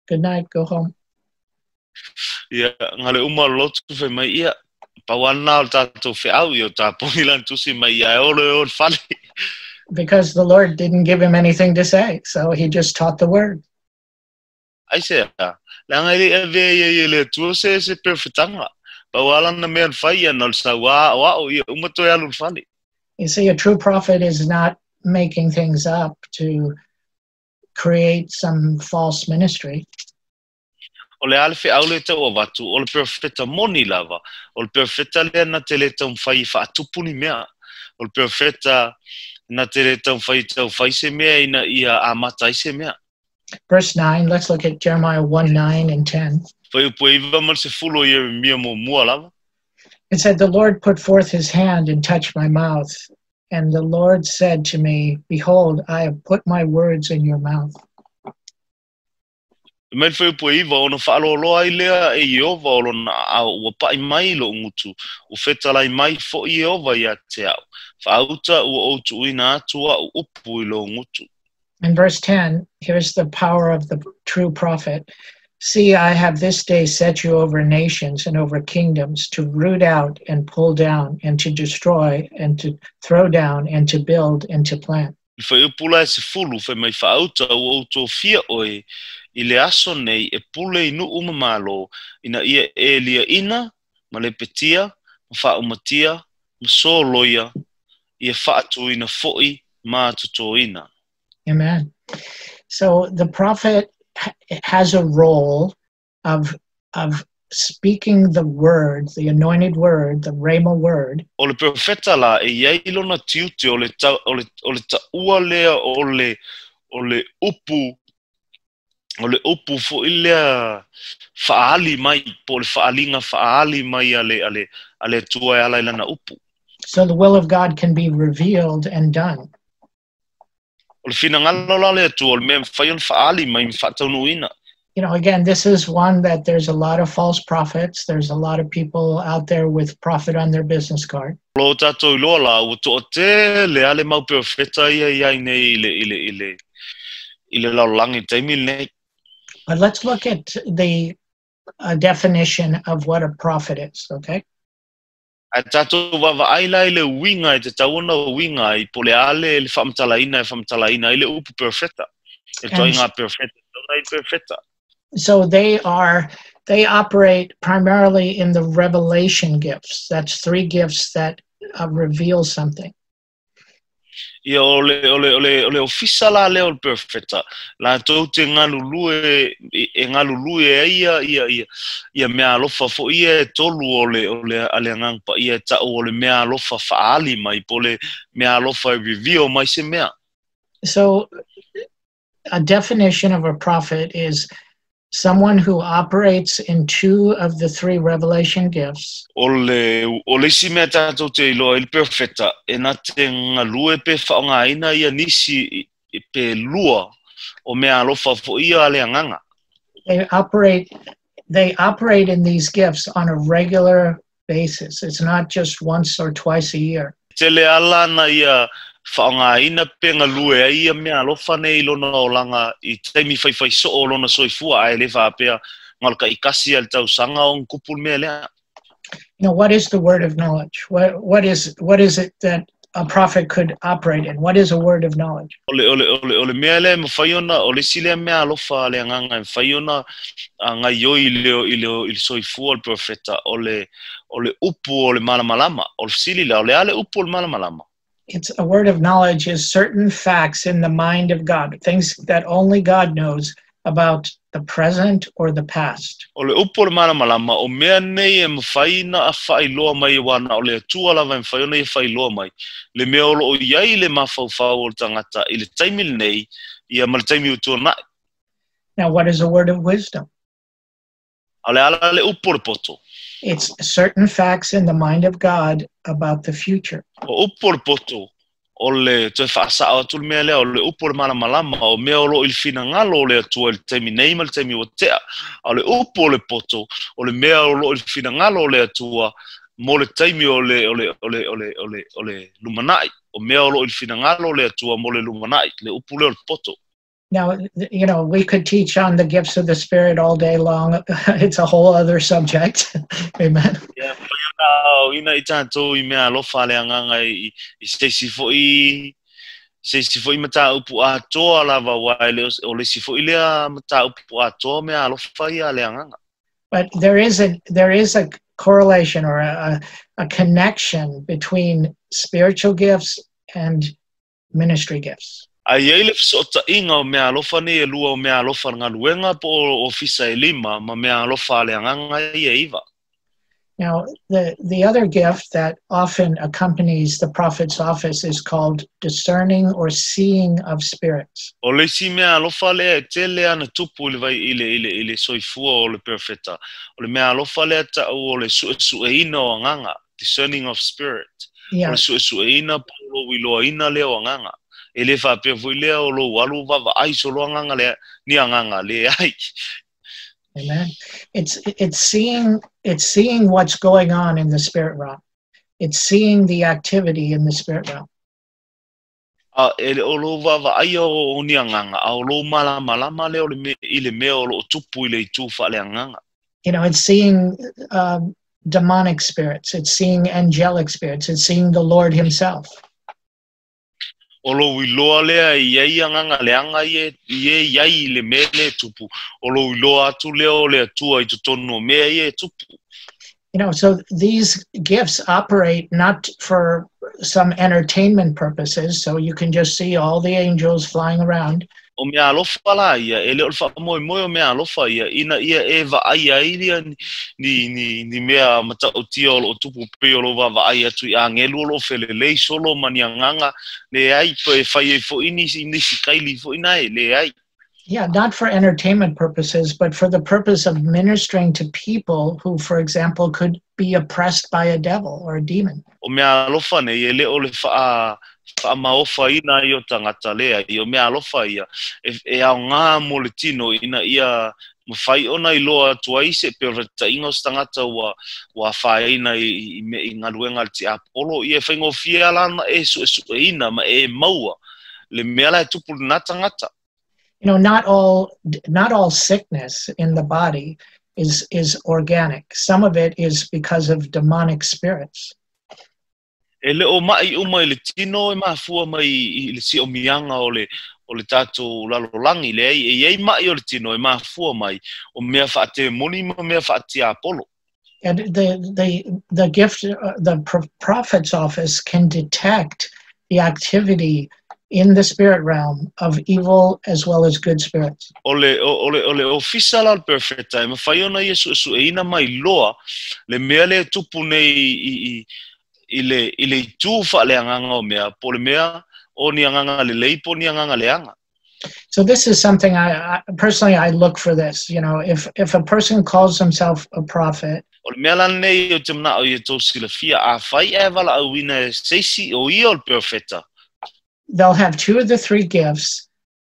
Good night, go home." Ia ngale uma lotu fai mai ia pauana o le tatou feau ia o taponi lana tusi mai ia e olo e o le fale. Because the Lord didn't give him anything to say, so he just taught the word. Ai se a, leaga e le i avea ia ia le Atua se se perofetaga. Pau lava lana mea na fai ia na o le sauā aoao ia uma toe alu i le fale. You see, a true prophet is not making things up to create some false ministry. O le a le feau lea e tau avatu, o le perofeta moni lava, o le perofeta lea na te le taumafai e faatupu ni mea. O le perofeta na te le taumafai e taufai se mea ina ia amata ai se mea. Verse 9, let's look at Jeremiah 1 9 and 10. Fuaiupu e 9 ma le 10 o Ieremia muamua lava. It said, "The Lord put forth his hand and touched my mouth. And the Lord said to me, 'Behold, I have put my words in your mouth.'" Fai mai le fuaiupu e 9, ona faaloaloa ai lea e Ieova o lona aao ua paʻi mai i loʻu gutu, ua fetalai mai foʻi Ieova ia te aʻu, Faauta ua ou tuuina atu aʻu upu i lou gutu. In verse 10, here's the power of the true prophet. "See, I have this day set you over nations and over kingdoms to root out and pull down and to destroy and to throw down and to build and to plant." I le fuaiupu la e 10, fai mai faauta ua ou tofia ʻoe i le aso nei e pule i nuu ma malo, ina ia e liaʻina ma lepetia ma faaumatia ma soloia, ia faatuina foʻi ma totoina. Amen. So the prophet has a role of speaking the word, the anointed word, the Rhema word. O le perofeta la, e i ai lona tiute o le ta, o le, o le taʻua lea o le, o le upu, o le upu foʻi lea faaali mai, po o le faaaliga faaali mai a le, a le, a le Atua e ala i lana upu. So the will of God can be revealed and done. O le finagalo la o le Atua, o le mea e mafai ona faaali mai ma faataunuuina. Again, this is one that there's a lot of false prophets. There's a lot of people out there with prophet on their business card. O lo tatou iloa la, ua toatele a le mau perofeta ia i ai nei i le, i le, i le, i le lalolagi i le taimi lenei. But let's look at the definition of what a prophet is, okay? Ae tatou vaavaai la i le uiga e tatau ona uiga ai, po o le a le le faamatalaina e faamatalaina ai le upu perofeta. E ituaiga perofeta e tatau ona ai le perofeta. So they operate primarily in the revelation gifts. That's three gifts that reveal something. Ia, o le, o le, o le, o le ofisa la lea o le perofeta, latou te galulue, e galulue ai ia, ia, ia, ia meaalofa foi ia e tolu o le, o le, a le Agaga Paia e ta'u o le meaalofa faaali mai, po o le meaalofa e reveal mai se mea. So a definition of a prophet is someone who operates in two of the three revelation gifts. O le, o le isi mea tatou te iloa ai le perofeta, e na te galue pe faaaogaina ia nisi pe lua o meaalofa foi ia a le Agaga. They operate in these gifts on a regular basis. It's not just once or twice a year. Tele ala na ia faaaogaina pe galue ai ia meaalofa nei i lona olaga i taimi faifai soo o lona soifua, ae le faapea na o le taʻikasi a le tausaga ona tupu le mea lea. What is the word of knowledge? What is it that a prophet could operate in? What is a word of knowledge? O le, o le, o le, o le mea lea e mafai ona, o le isi lea meaalofa a le Agaga e mafai ona gaioi i le, i le, i le soifua o le perofeta, o le, o le upu o le malamalama. O le fesili la, o le a le upu o le malamalama? It's a word of knowledge is certain facts in the mind of God, things that only God knows. about the present or the past. O le upu o le malamalama, o mea nei e mafai na faailoa mai ua na o le Atua lava e mafai ona ia faailoa mai le mea o loo i ai le mafaufau o le tagata i le taimi lenei ia ma le taimi ua tuanai. Now, what is a word of wisdom? A o le a la le upu o le poto? It's certain facts in the mind of God about the future. O upu o le poto, o le toe faasao atu le mea lea, o le upu o le malamalama, o mea o loo i le finagalo o le Atua i le taimi nei ma le taimi ua tea. A o le upu o le poto, o le mea o loo i le finagalo o le Atua mo le taimi o le, o le, o le, o le, o le, o le lumanai. O mea o loo i le finagalo o le Atua mo le lumanai, le upu lea o le poto. Now, we could teach on the gifts of the Spirit all day long. It's a whole other subject. Amen. Ia, mafai ona aoaoina i tatou i mea alofa a le Agaga i se isi foi se isi foi mataupu atoa lava, aua e le o le isi foi lea mataupu atoa mea alofa ia a le Agaga. But there is a correlation or a connection between spiritual gifts and ministry gifts. A i ai le fesootaiga o mea alofa nei e lua, o mea alofa le galuega po o ofisa e lima ma mea alofa a le Agaga ia e iva. Now, the other gift that often accompanies the prophet's office is called discerning or seeing of spirits. O le isi mea alofa lea e tele ana tupu i le vai i le soifua o le perofeta, o le mea alofa lea ta'u o le su'esu'eina o agaga, discerning of spirit. O le su'esu'eina po o lou iloaina lea o agaga. E lē faapea foi lea o lou alu vaavaai solo agaga lea ni agaga leai. Amen. It's seeing what's going on in the spirit realm. It's seeing the activity in the spirit realm. A e le o lou vaavaaia o ni agaga, a o lou malamalama lea o le me, i le mea o loo tupu i le itu faaleagaga. It's seeing demonic spirits. It's seeing angelic spirits. It's seeing the Lord Himself. O lou iloa lea i ai agaga leaga ia i e i ai i le mea lea e tupu. O lou iloa atu lea o le Atua i totonu o mea ia e tupu. So these gifts operate not for some entertainment purposes, so you can just see all the angels flying around. O mea alofa la ia, e le o le faamoemoe o mea alofa ia, ina ia e vaai ai lia ni mea matautia o loo tupu pei o lou vaavaai atu i agelu o loo felelei solo ma ni agaga leai pe fai ai foi nisi kaili foi nae leai. Yeah, not for entertainment purposes, but for the purpose of ministering to people who, for example, could be oppressed by a devil or a demon. O mea alofa nei, e le o le faamaofaina ai o tagata leai. O mea alofa ia, e aogā mo le tino ina ia mafai ona iloa atu ai se pe o le taʻiga o se tagata ua afaina i galuega a le tiapolo ia e faigofie ala ona e suʻesuʻeina ma e maua le mea la e tupu lenā tagata. Not all sickness in the body is organic. Some of it is because of demonic spirits. E le o maʻi uma i le tino e mafua mai i le siʻomiaga o le tatou lalolagi leai. E iai maʻi o le tino e mafua mai o mea faatemoni ma mea faatiapolo. And the gift, the prophet's office can detect the activity in the spirit realm of evil as well as good spirits. O le ofisa la o le perofeta e mafai ona ia suʻesuʻeina mai loa le mea lea e tupu nei i le itu faaleagaga o mea po o le mea o ni agaga lelei po o ni agaga leaga. So this is something I personally, I look for this. If a person calls himself a prophet, O le mea la lenei o te manaʻo ia tou silafia afai ae valaauina e se isi o ia o le perofeta, they'll have two of the three gifts,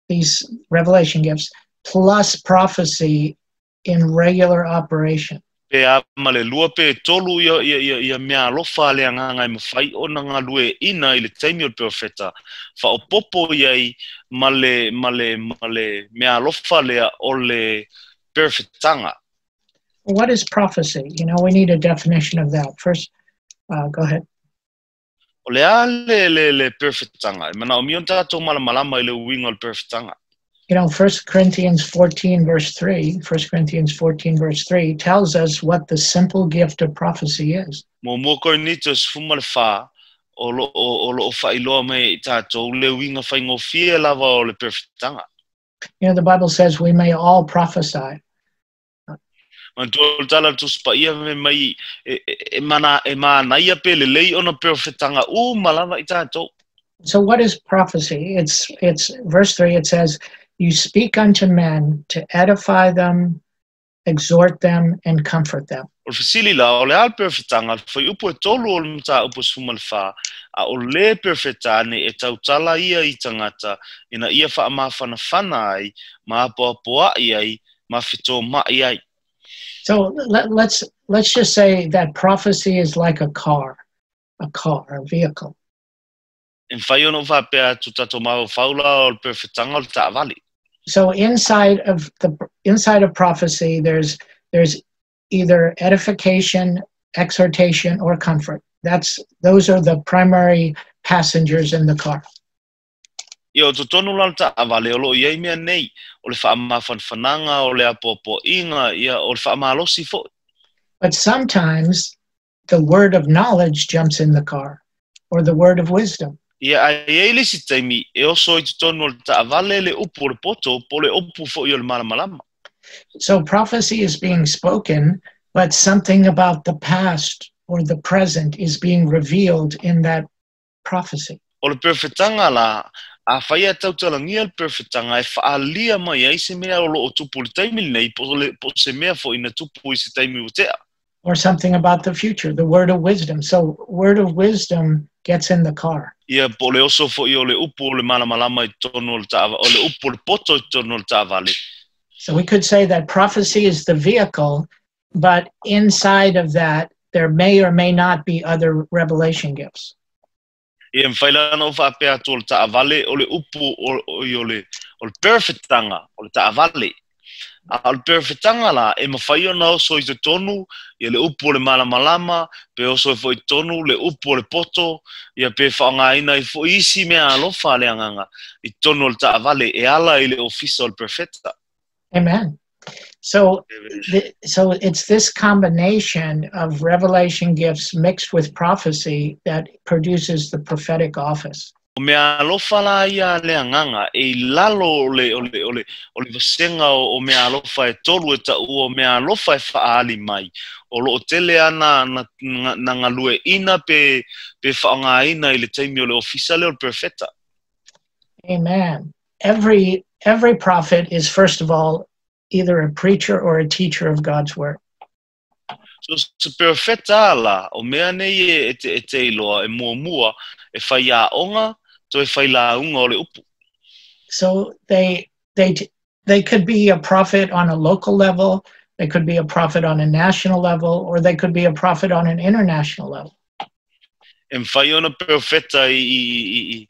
these revelation gifts, plus prophecy in regular operation. Pe a ma le lua pe tolu ia mea alofa a le Agaga e mafai ona galueʻina i le taimi o le perofeta faaopopo iai ma le mea alofa lea o le perofetaga. What is prophecy? We need a definition of that. First, go ahead. O le a le perofetaga? E manaʻomia ona tatou malamalama i le uiga o le perofetaga. 1 Corinthians 14, verse 3, 1 Corinthians 14, verse 3 tells us what the simple gift of prophecy is. 1 Korinito 14 o loo faailoa mai i tatou le uiga faigofie lava o le perofetaga. You know, the Bible says we may all prophesy. Manatua o le tala a le Tusi Paia fai mai e mana e manaia pe lelei ona perofetaga uma lava i tatou. So what is prophecy? It's verse 3, it says, you speak unto men to edify them, exhort them, and comfort them. O le fesili la, o le a le perofetaga? O le fuaiupu e tolu o le mataupu 14, a o le perofeta ane e tautala ia i tagata ina ia faamafanafana ai, ma apoapoaʻi ai, ma fetomaʻi ai. So let's just say that prophecy is like a car, a vehicle. E mafai ona ou faapea atu tatou mafaufau la o le perofetaga o le taavale. So inside of prophecy, there's either edification, exhortation, or comfort. That's those are the primary passengers in the car. Ia, o totonu la o le taavale o lo o i ai mea nei, o le faamafanafanaga, o le apoapoaiga, ia, o le faamalosi foi. But sometimes the word of knowledge jumps in the car, or the word of wisdom. Ia, ae i ai le isi taimi e oso i totonu o le taavale le upu o le poto po o le upu foi o le malamalama. So prophecy is being spoken, but something about the past or the present is being revealed in that prophecy. O le perofetaga la, afai e tautalagia le perofetaga e faaalia mai ai se mea o lo o tupu i le taimi lenei po o se mea foi na tupu i se taimi ua tea. Or something about the future, the word of wisdom. So word of wisdom gets in the car. Ia, po o le oso foi o le upu o le malamalama i totonu o le taavale, o le upu o le poto i totonu o le taavale. So we could say that prophecy is the vehicle, but inside of that, there may or may not be other revelation gifts. Ia, e mafai la ona ou faapea atu o le taavale o le upu o, o, o le, o le perofetaga o le taavale. A o le perofetaga la, e mafai ona oso i totonu ia le upu o le malamalama, pe oso ai foi i totonu le upu o le poto, ia pe faaaogaina ai foi isi mea alofa a le Agaga i totonu o le taavale e ala i le ofisa o le perofeta. Amen. So it's this combination of revelation gifts mixed with prophecy that produces the prophetic office. O mea alofa la ia a le Agaga e i lalo o le, o le, o le, o le vasega o mea alofa e tolu e taua o mea alofa e faaali mai, o lo o tele ana na galueaiina pe faaaogaina i le taimi o le ofisa lea o le perofeta. Amen. Every prophet is, first of all, either a preacher or a teacher of God's word. So se perofeta la, o mea nei e te iloa e muamua e fai aoga, toe fai lauga o le upu. So they could be a prophet on a local level, they could be a prophet on a national level, or they could be a prophet on an international level. E mafai ona perofeta i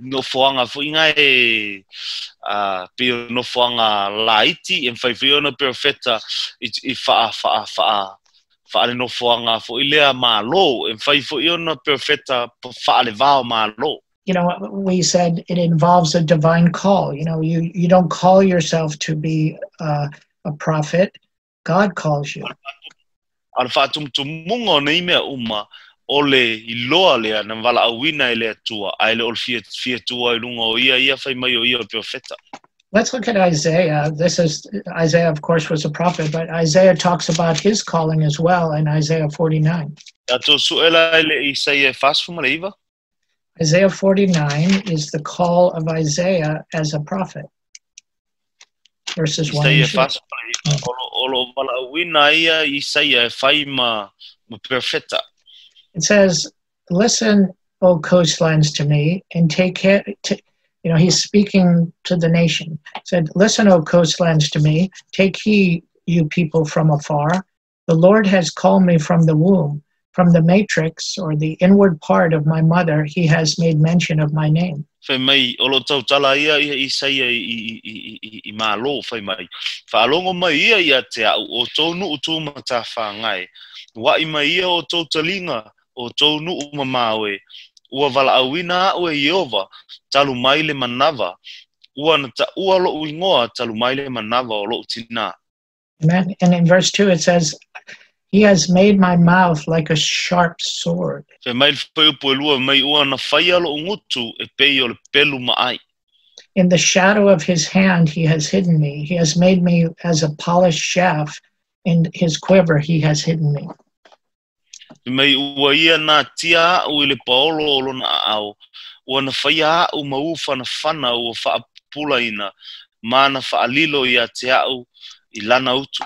nofoaga foi ga e pei o nofoaga laiti, e mafai foi ona perofeta i faa faa faa faale nofoaga foi lea malo, e mafai foi ona perofeta faalevao malo. We said it involves a divine call. You don't call yourself to be a prophet. God calls you. A le faatumutumuga o nei mea uma o le iloa lea na valaauina e le Atua, ae le o le fia fia tua i luga o ia ia fai mai o ia o le perofeta. Let's look at Isaiah. This is Isaiah, of course, was a prophet, but Isaiah talks about his calling as well in Isaiah 49. Tatou suʻe la i le Isaia e 49. Isaiah 49 is the call of Isaiah as a prophet. Verses 1 Isaia and 2. 49 o lo valaauina ia Isaia e fai ma perofeta. It says, "Listen, O coastlands, to me, and take care." He's speaking to the nation. He said, "Listen, O coastlands, to me. Take heed, you people from afar. The Lord has called me from the womb. From the matrix, or the inward part of my mother, he has made mention of my name." Fai mai o lo tautala ia ia Isaia i malo fai mai. Faalogo mai ia ia te au o tou nuu tu matawhangai. Waʻi mai ia o tou taliga o tou nuu mamao e. Ua valaauina au e Ieova talu mai le manava. Ua na taua loʻu igoa talu mai le manava o loʻu tinā. Amen. And in verse 2, it says, "He has made my mouth like a sharp sword." Fai mai le fuaiupu e lua mai ua na faia loʻu gutu e pei o le pelu maʻai. In the shadow of his hand he has hidden me. He has made me as a polished shaft. In his quiver he has hidden me. Mai ua ia nā tia au i le paolo o lona au, ua na whaia au ma ufa na whana ua whaapula ina, mana whaalilo ia te au i lana utu.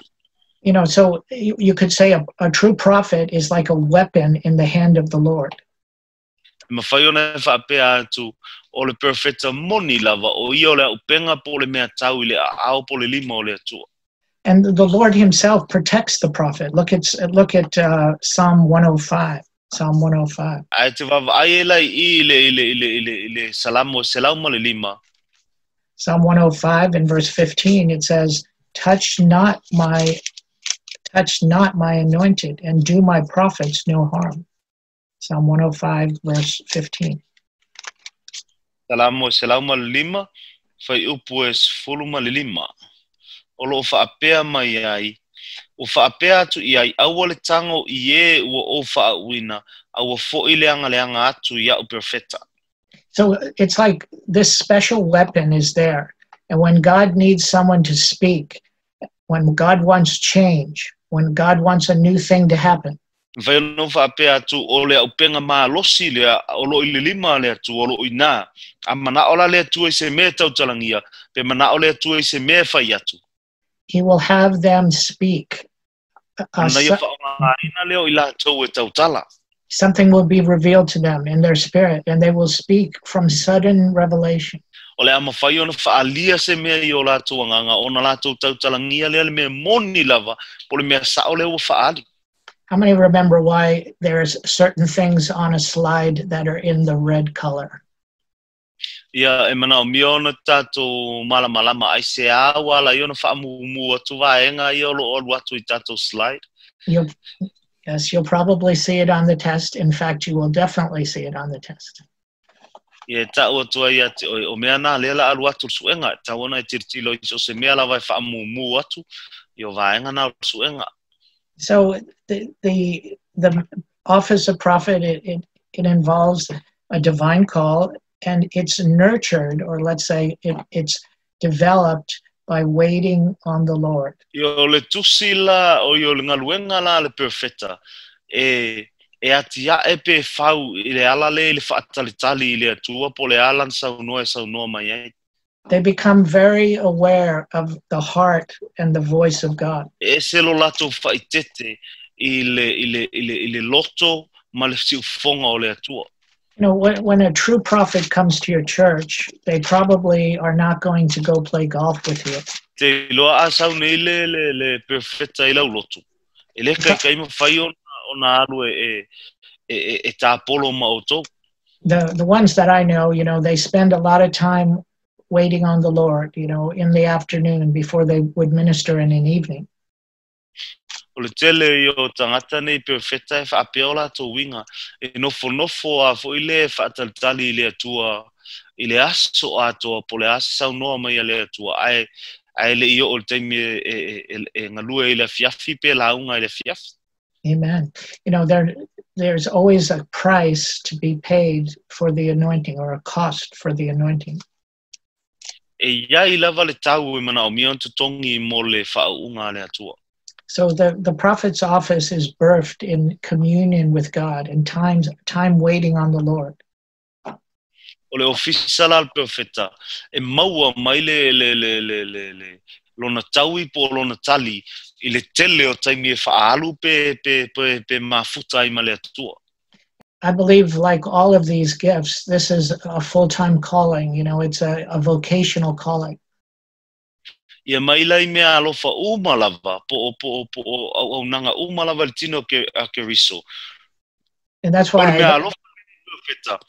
You know, so you could say a true prophet is like a weapon in the hand of the Lord. Mawhai ona e whaapea atu o le perfecta moni lava o ia o le aupenga po le mea tau i le ao po le lima o le atua. And the Lord himself protects the prophet. Look at Psalm 105. Psalm 105. Ai te wawa ai e lai i le salamo selau ma le lima. Psalm 105 in verse 15, it says, Touch not my anointed, and do my prophets no harm. Psalm 105, verse 15. Salamo selau ma le lima, whai upu e sefulu ma le lima. O lo whaapea mai ai, o whaapea atu i ai, aua le tango i e ua o whaauina, aua fo i leanga leanga atu i au perfecta. So it's like this special weapon is there. And when God needs someone to speak, when God wants change, when God wants a new thing to happen. Vai no whaapea atu o le aupenga malosi lea, o lo i le lima le atu, o lo i nā. A mana ola le atu e se mea tautalangia, pe mana ole atu e se mea whai atu. He will have them speak. Something will be revealed to them in their spirit, and they will speak from sudden revelation. O le amawhai ona whaalia se mea i o lātou anganga, ona lātou tautalangia lea le mea moni lava, po le mea sao lea ua whaali. How many remember why there's certain things on a slide that are in the red color? Ia e mana o mia ona tātou malamalama ai se awa la i ona whaamumu atu vaenga i olo olu atu i tātou slide. Yes, you'll probably see it on the test. In fact, you will definitely see it on the test. Ia tāu atu ai ate o mea nā lela alu atu suenga. Tau ona e tiritilo i so se mea lava e whaamumu atu i o vaenga nā suenga. So the office of prophet, it involves a divine call, and it's nurtured, or let's say it's developed by waiting on the Lord. Io le tusi la o io le ngaluenga la le perfecta e atia e pe fau i le ala le i le whaatalitali i le atua po le alan saunoa e saunoa mai ai. They become very aware of the heart and the voice of God. E se lo lato whaitete i le loto ma le siufonga o le atua. You know, when a true prophet comes to your church, they probably are not going to go play golf with you. Te loa a saune le le perfecta i lau loto. E le kai kai mawhai ona alu e tāpolo ma o tō. The ones that I know, you know, they spend a lot of time waiting on the Lord, you know, in the afternoon before they would minister in an evening. O le tele i o tangata nei perfecta e whaapea tō winga. E nofo nofo a fo i le whaatalitali i le atua, i le aso atoa, po le aso saunoa mai a le atua. Ai le i o le taimi e ngalue i le fiafi pe launga i le fiafi. Amen. You know, there's always a price to be paid for the anointing, or a cost for the anointing. E ia i lava le tau e mana o mia tongi mo le whaunga le atua. So the prophet's office is birthed in communion with God and time waiting on the Lord. O le ofisa la perfecta e maua mai le lona taui po lona tali i le tele o taimi e whaalu pe mafuta i ma le atua. I believe, like all of these gifts, this is a full-time calling. You know, it's a vocational calling. Ia mai lai mea alofa uma lava, po au nanga uma lava le tino ke a ke riso. And that's why mea alofa perfecta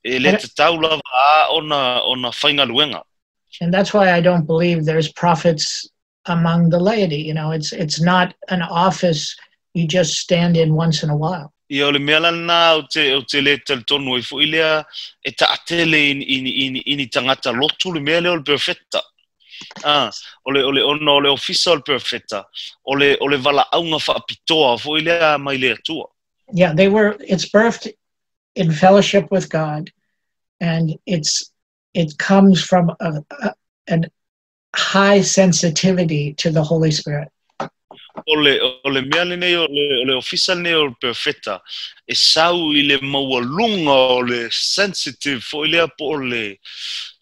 e le te tau lava a ona whainga luenga. And that's why I don't believe there's prophets among the laity. You know, it's not an office you just stand in once in a while. Ia o le mea lana o te le talitonu i fo ilea e taatele ini tangata lotu le mea lea o le perfecta. Ah, o le ona o le ofisa o le perfecta, o le vala aunga whaapitoa fo ilea mai le atua. Yeah, it's birthed in fellowship with God, and it's It comes from an high sensitivity to the Holy Spirit. O le mea lenei o le ofisa lenei o le perofeta e sau i le maualuga o le sensitive foʻi lea po o le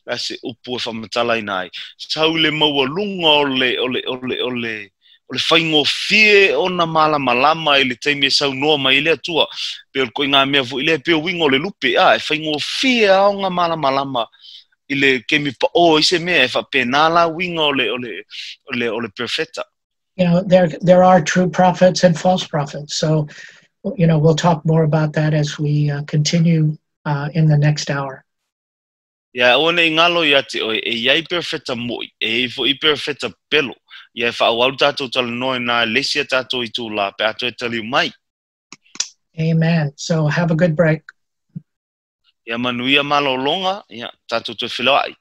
la se upu e faamatalaina ai sau i le maualuga o le faigofie ona malamalama i le taimi e saunoa mai le Atua pe o le koiga mea foʻi lea pe uiga o le lupe a e faigofie aoga malamalama i le kemi paʻō i se mea e faapena la uiga o le perofeta. There are true prophets and false prophets. So we'll talk more about that as we continue in the next hour. Ia aua nei galo ia te oe e iai perofeta moʻi e iai foʻi perofeta pelo ia e faaauau tatou talanoa i na le isi a tatou itulā pe a toe taliu mai. Amen. So have a good break. Ia manuia malōlōga ia tatou toe feiloai.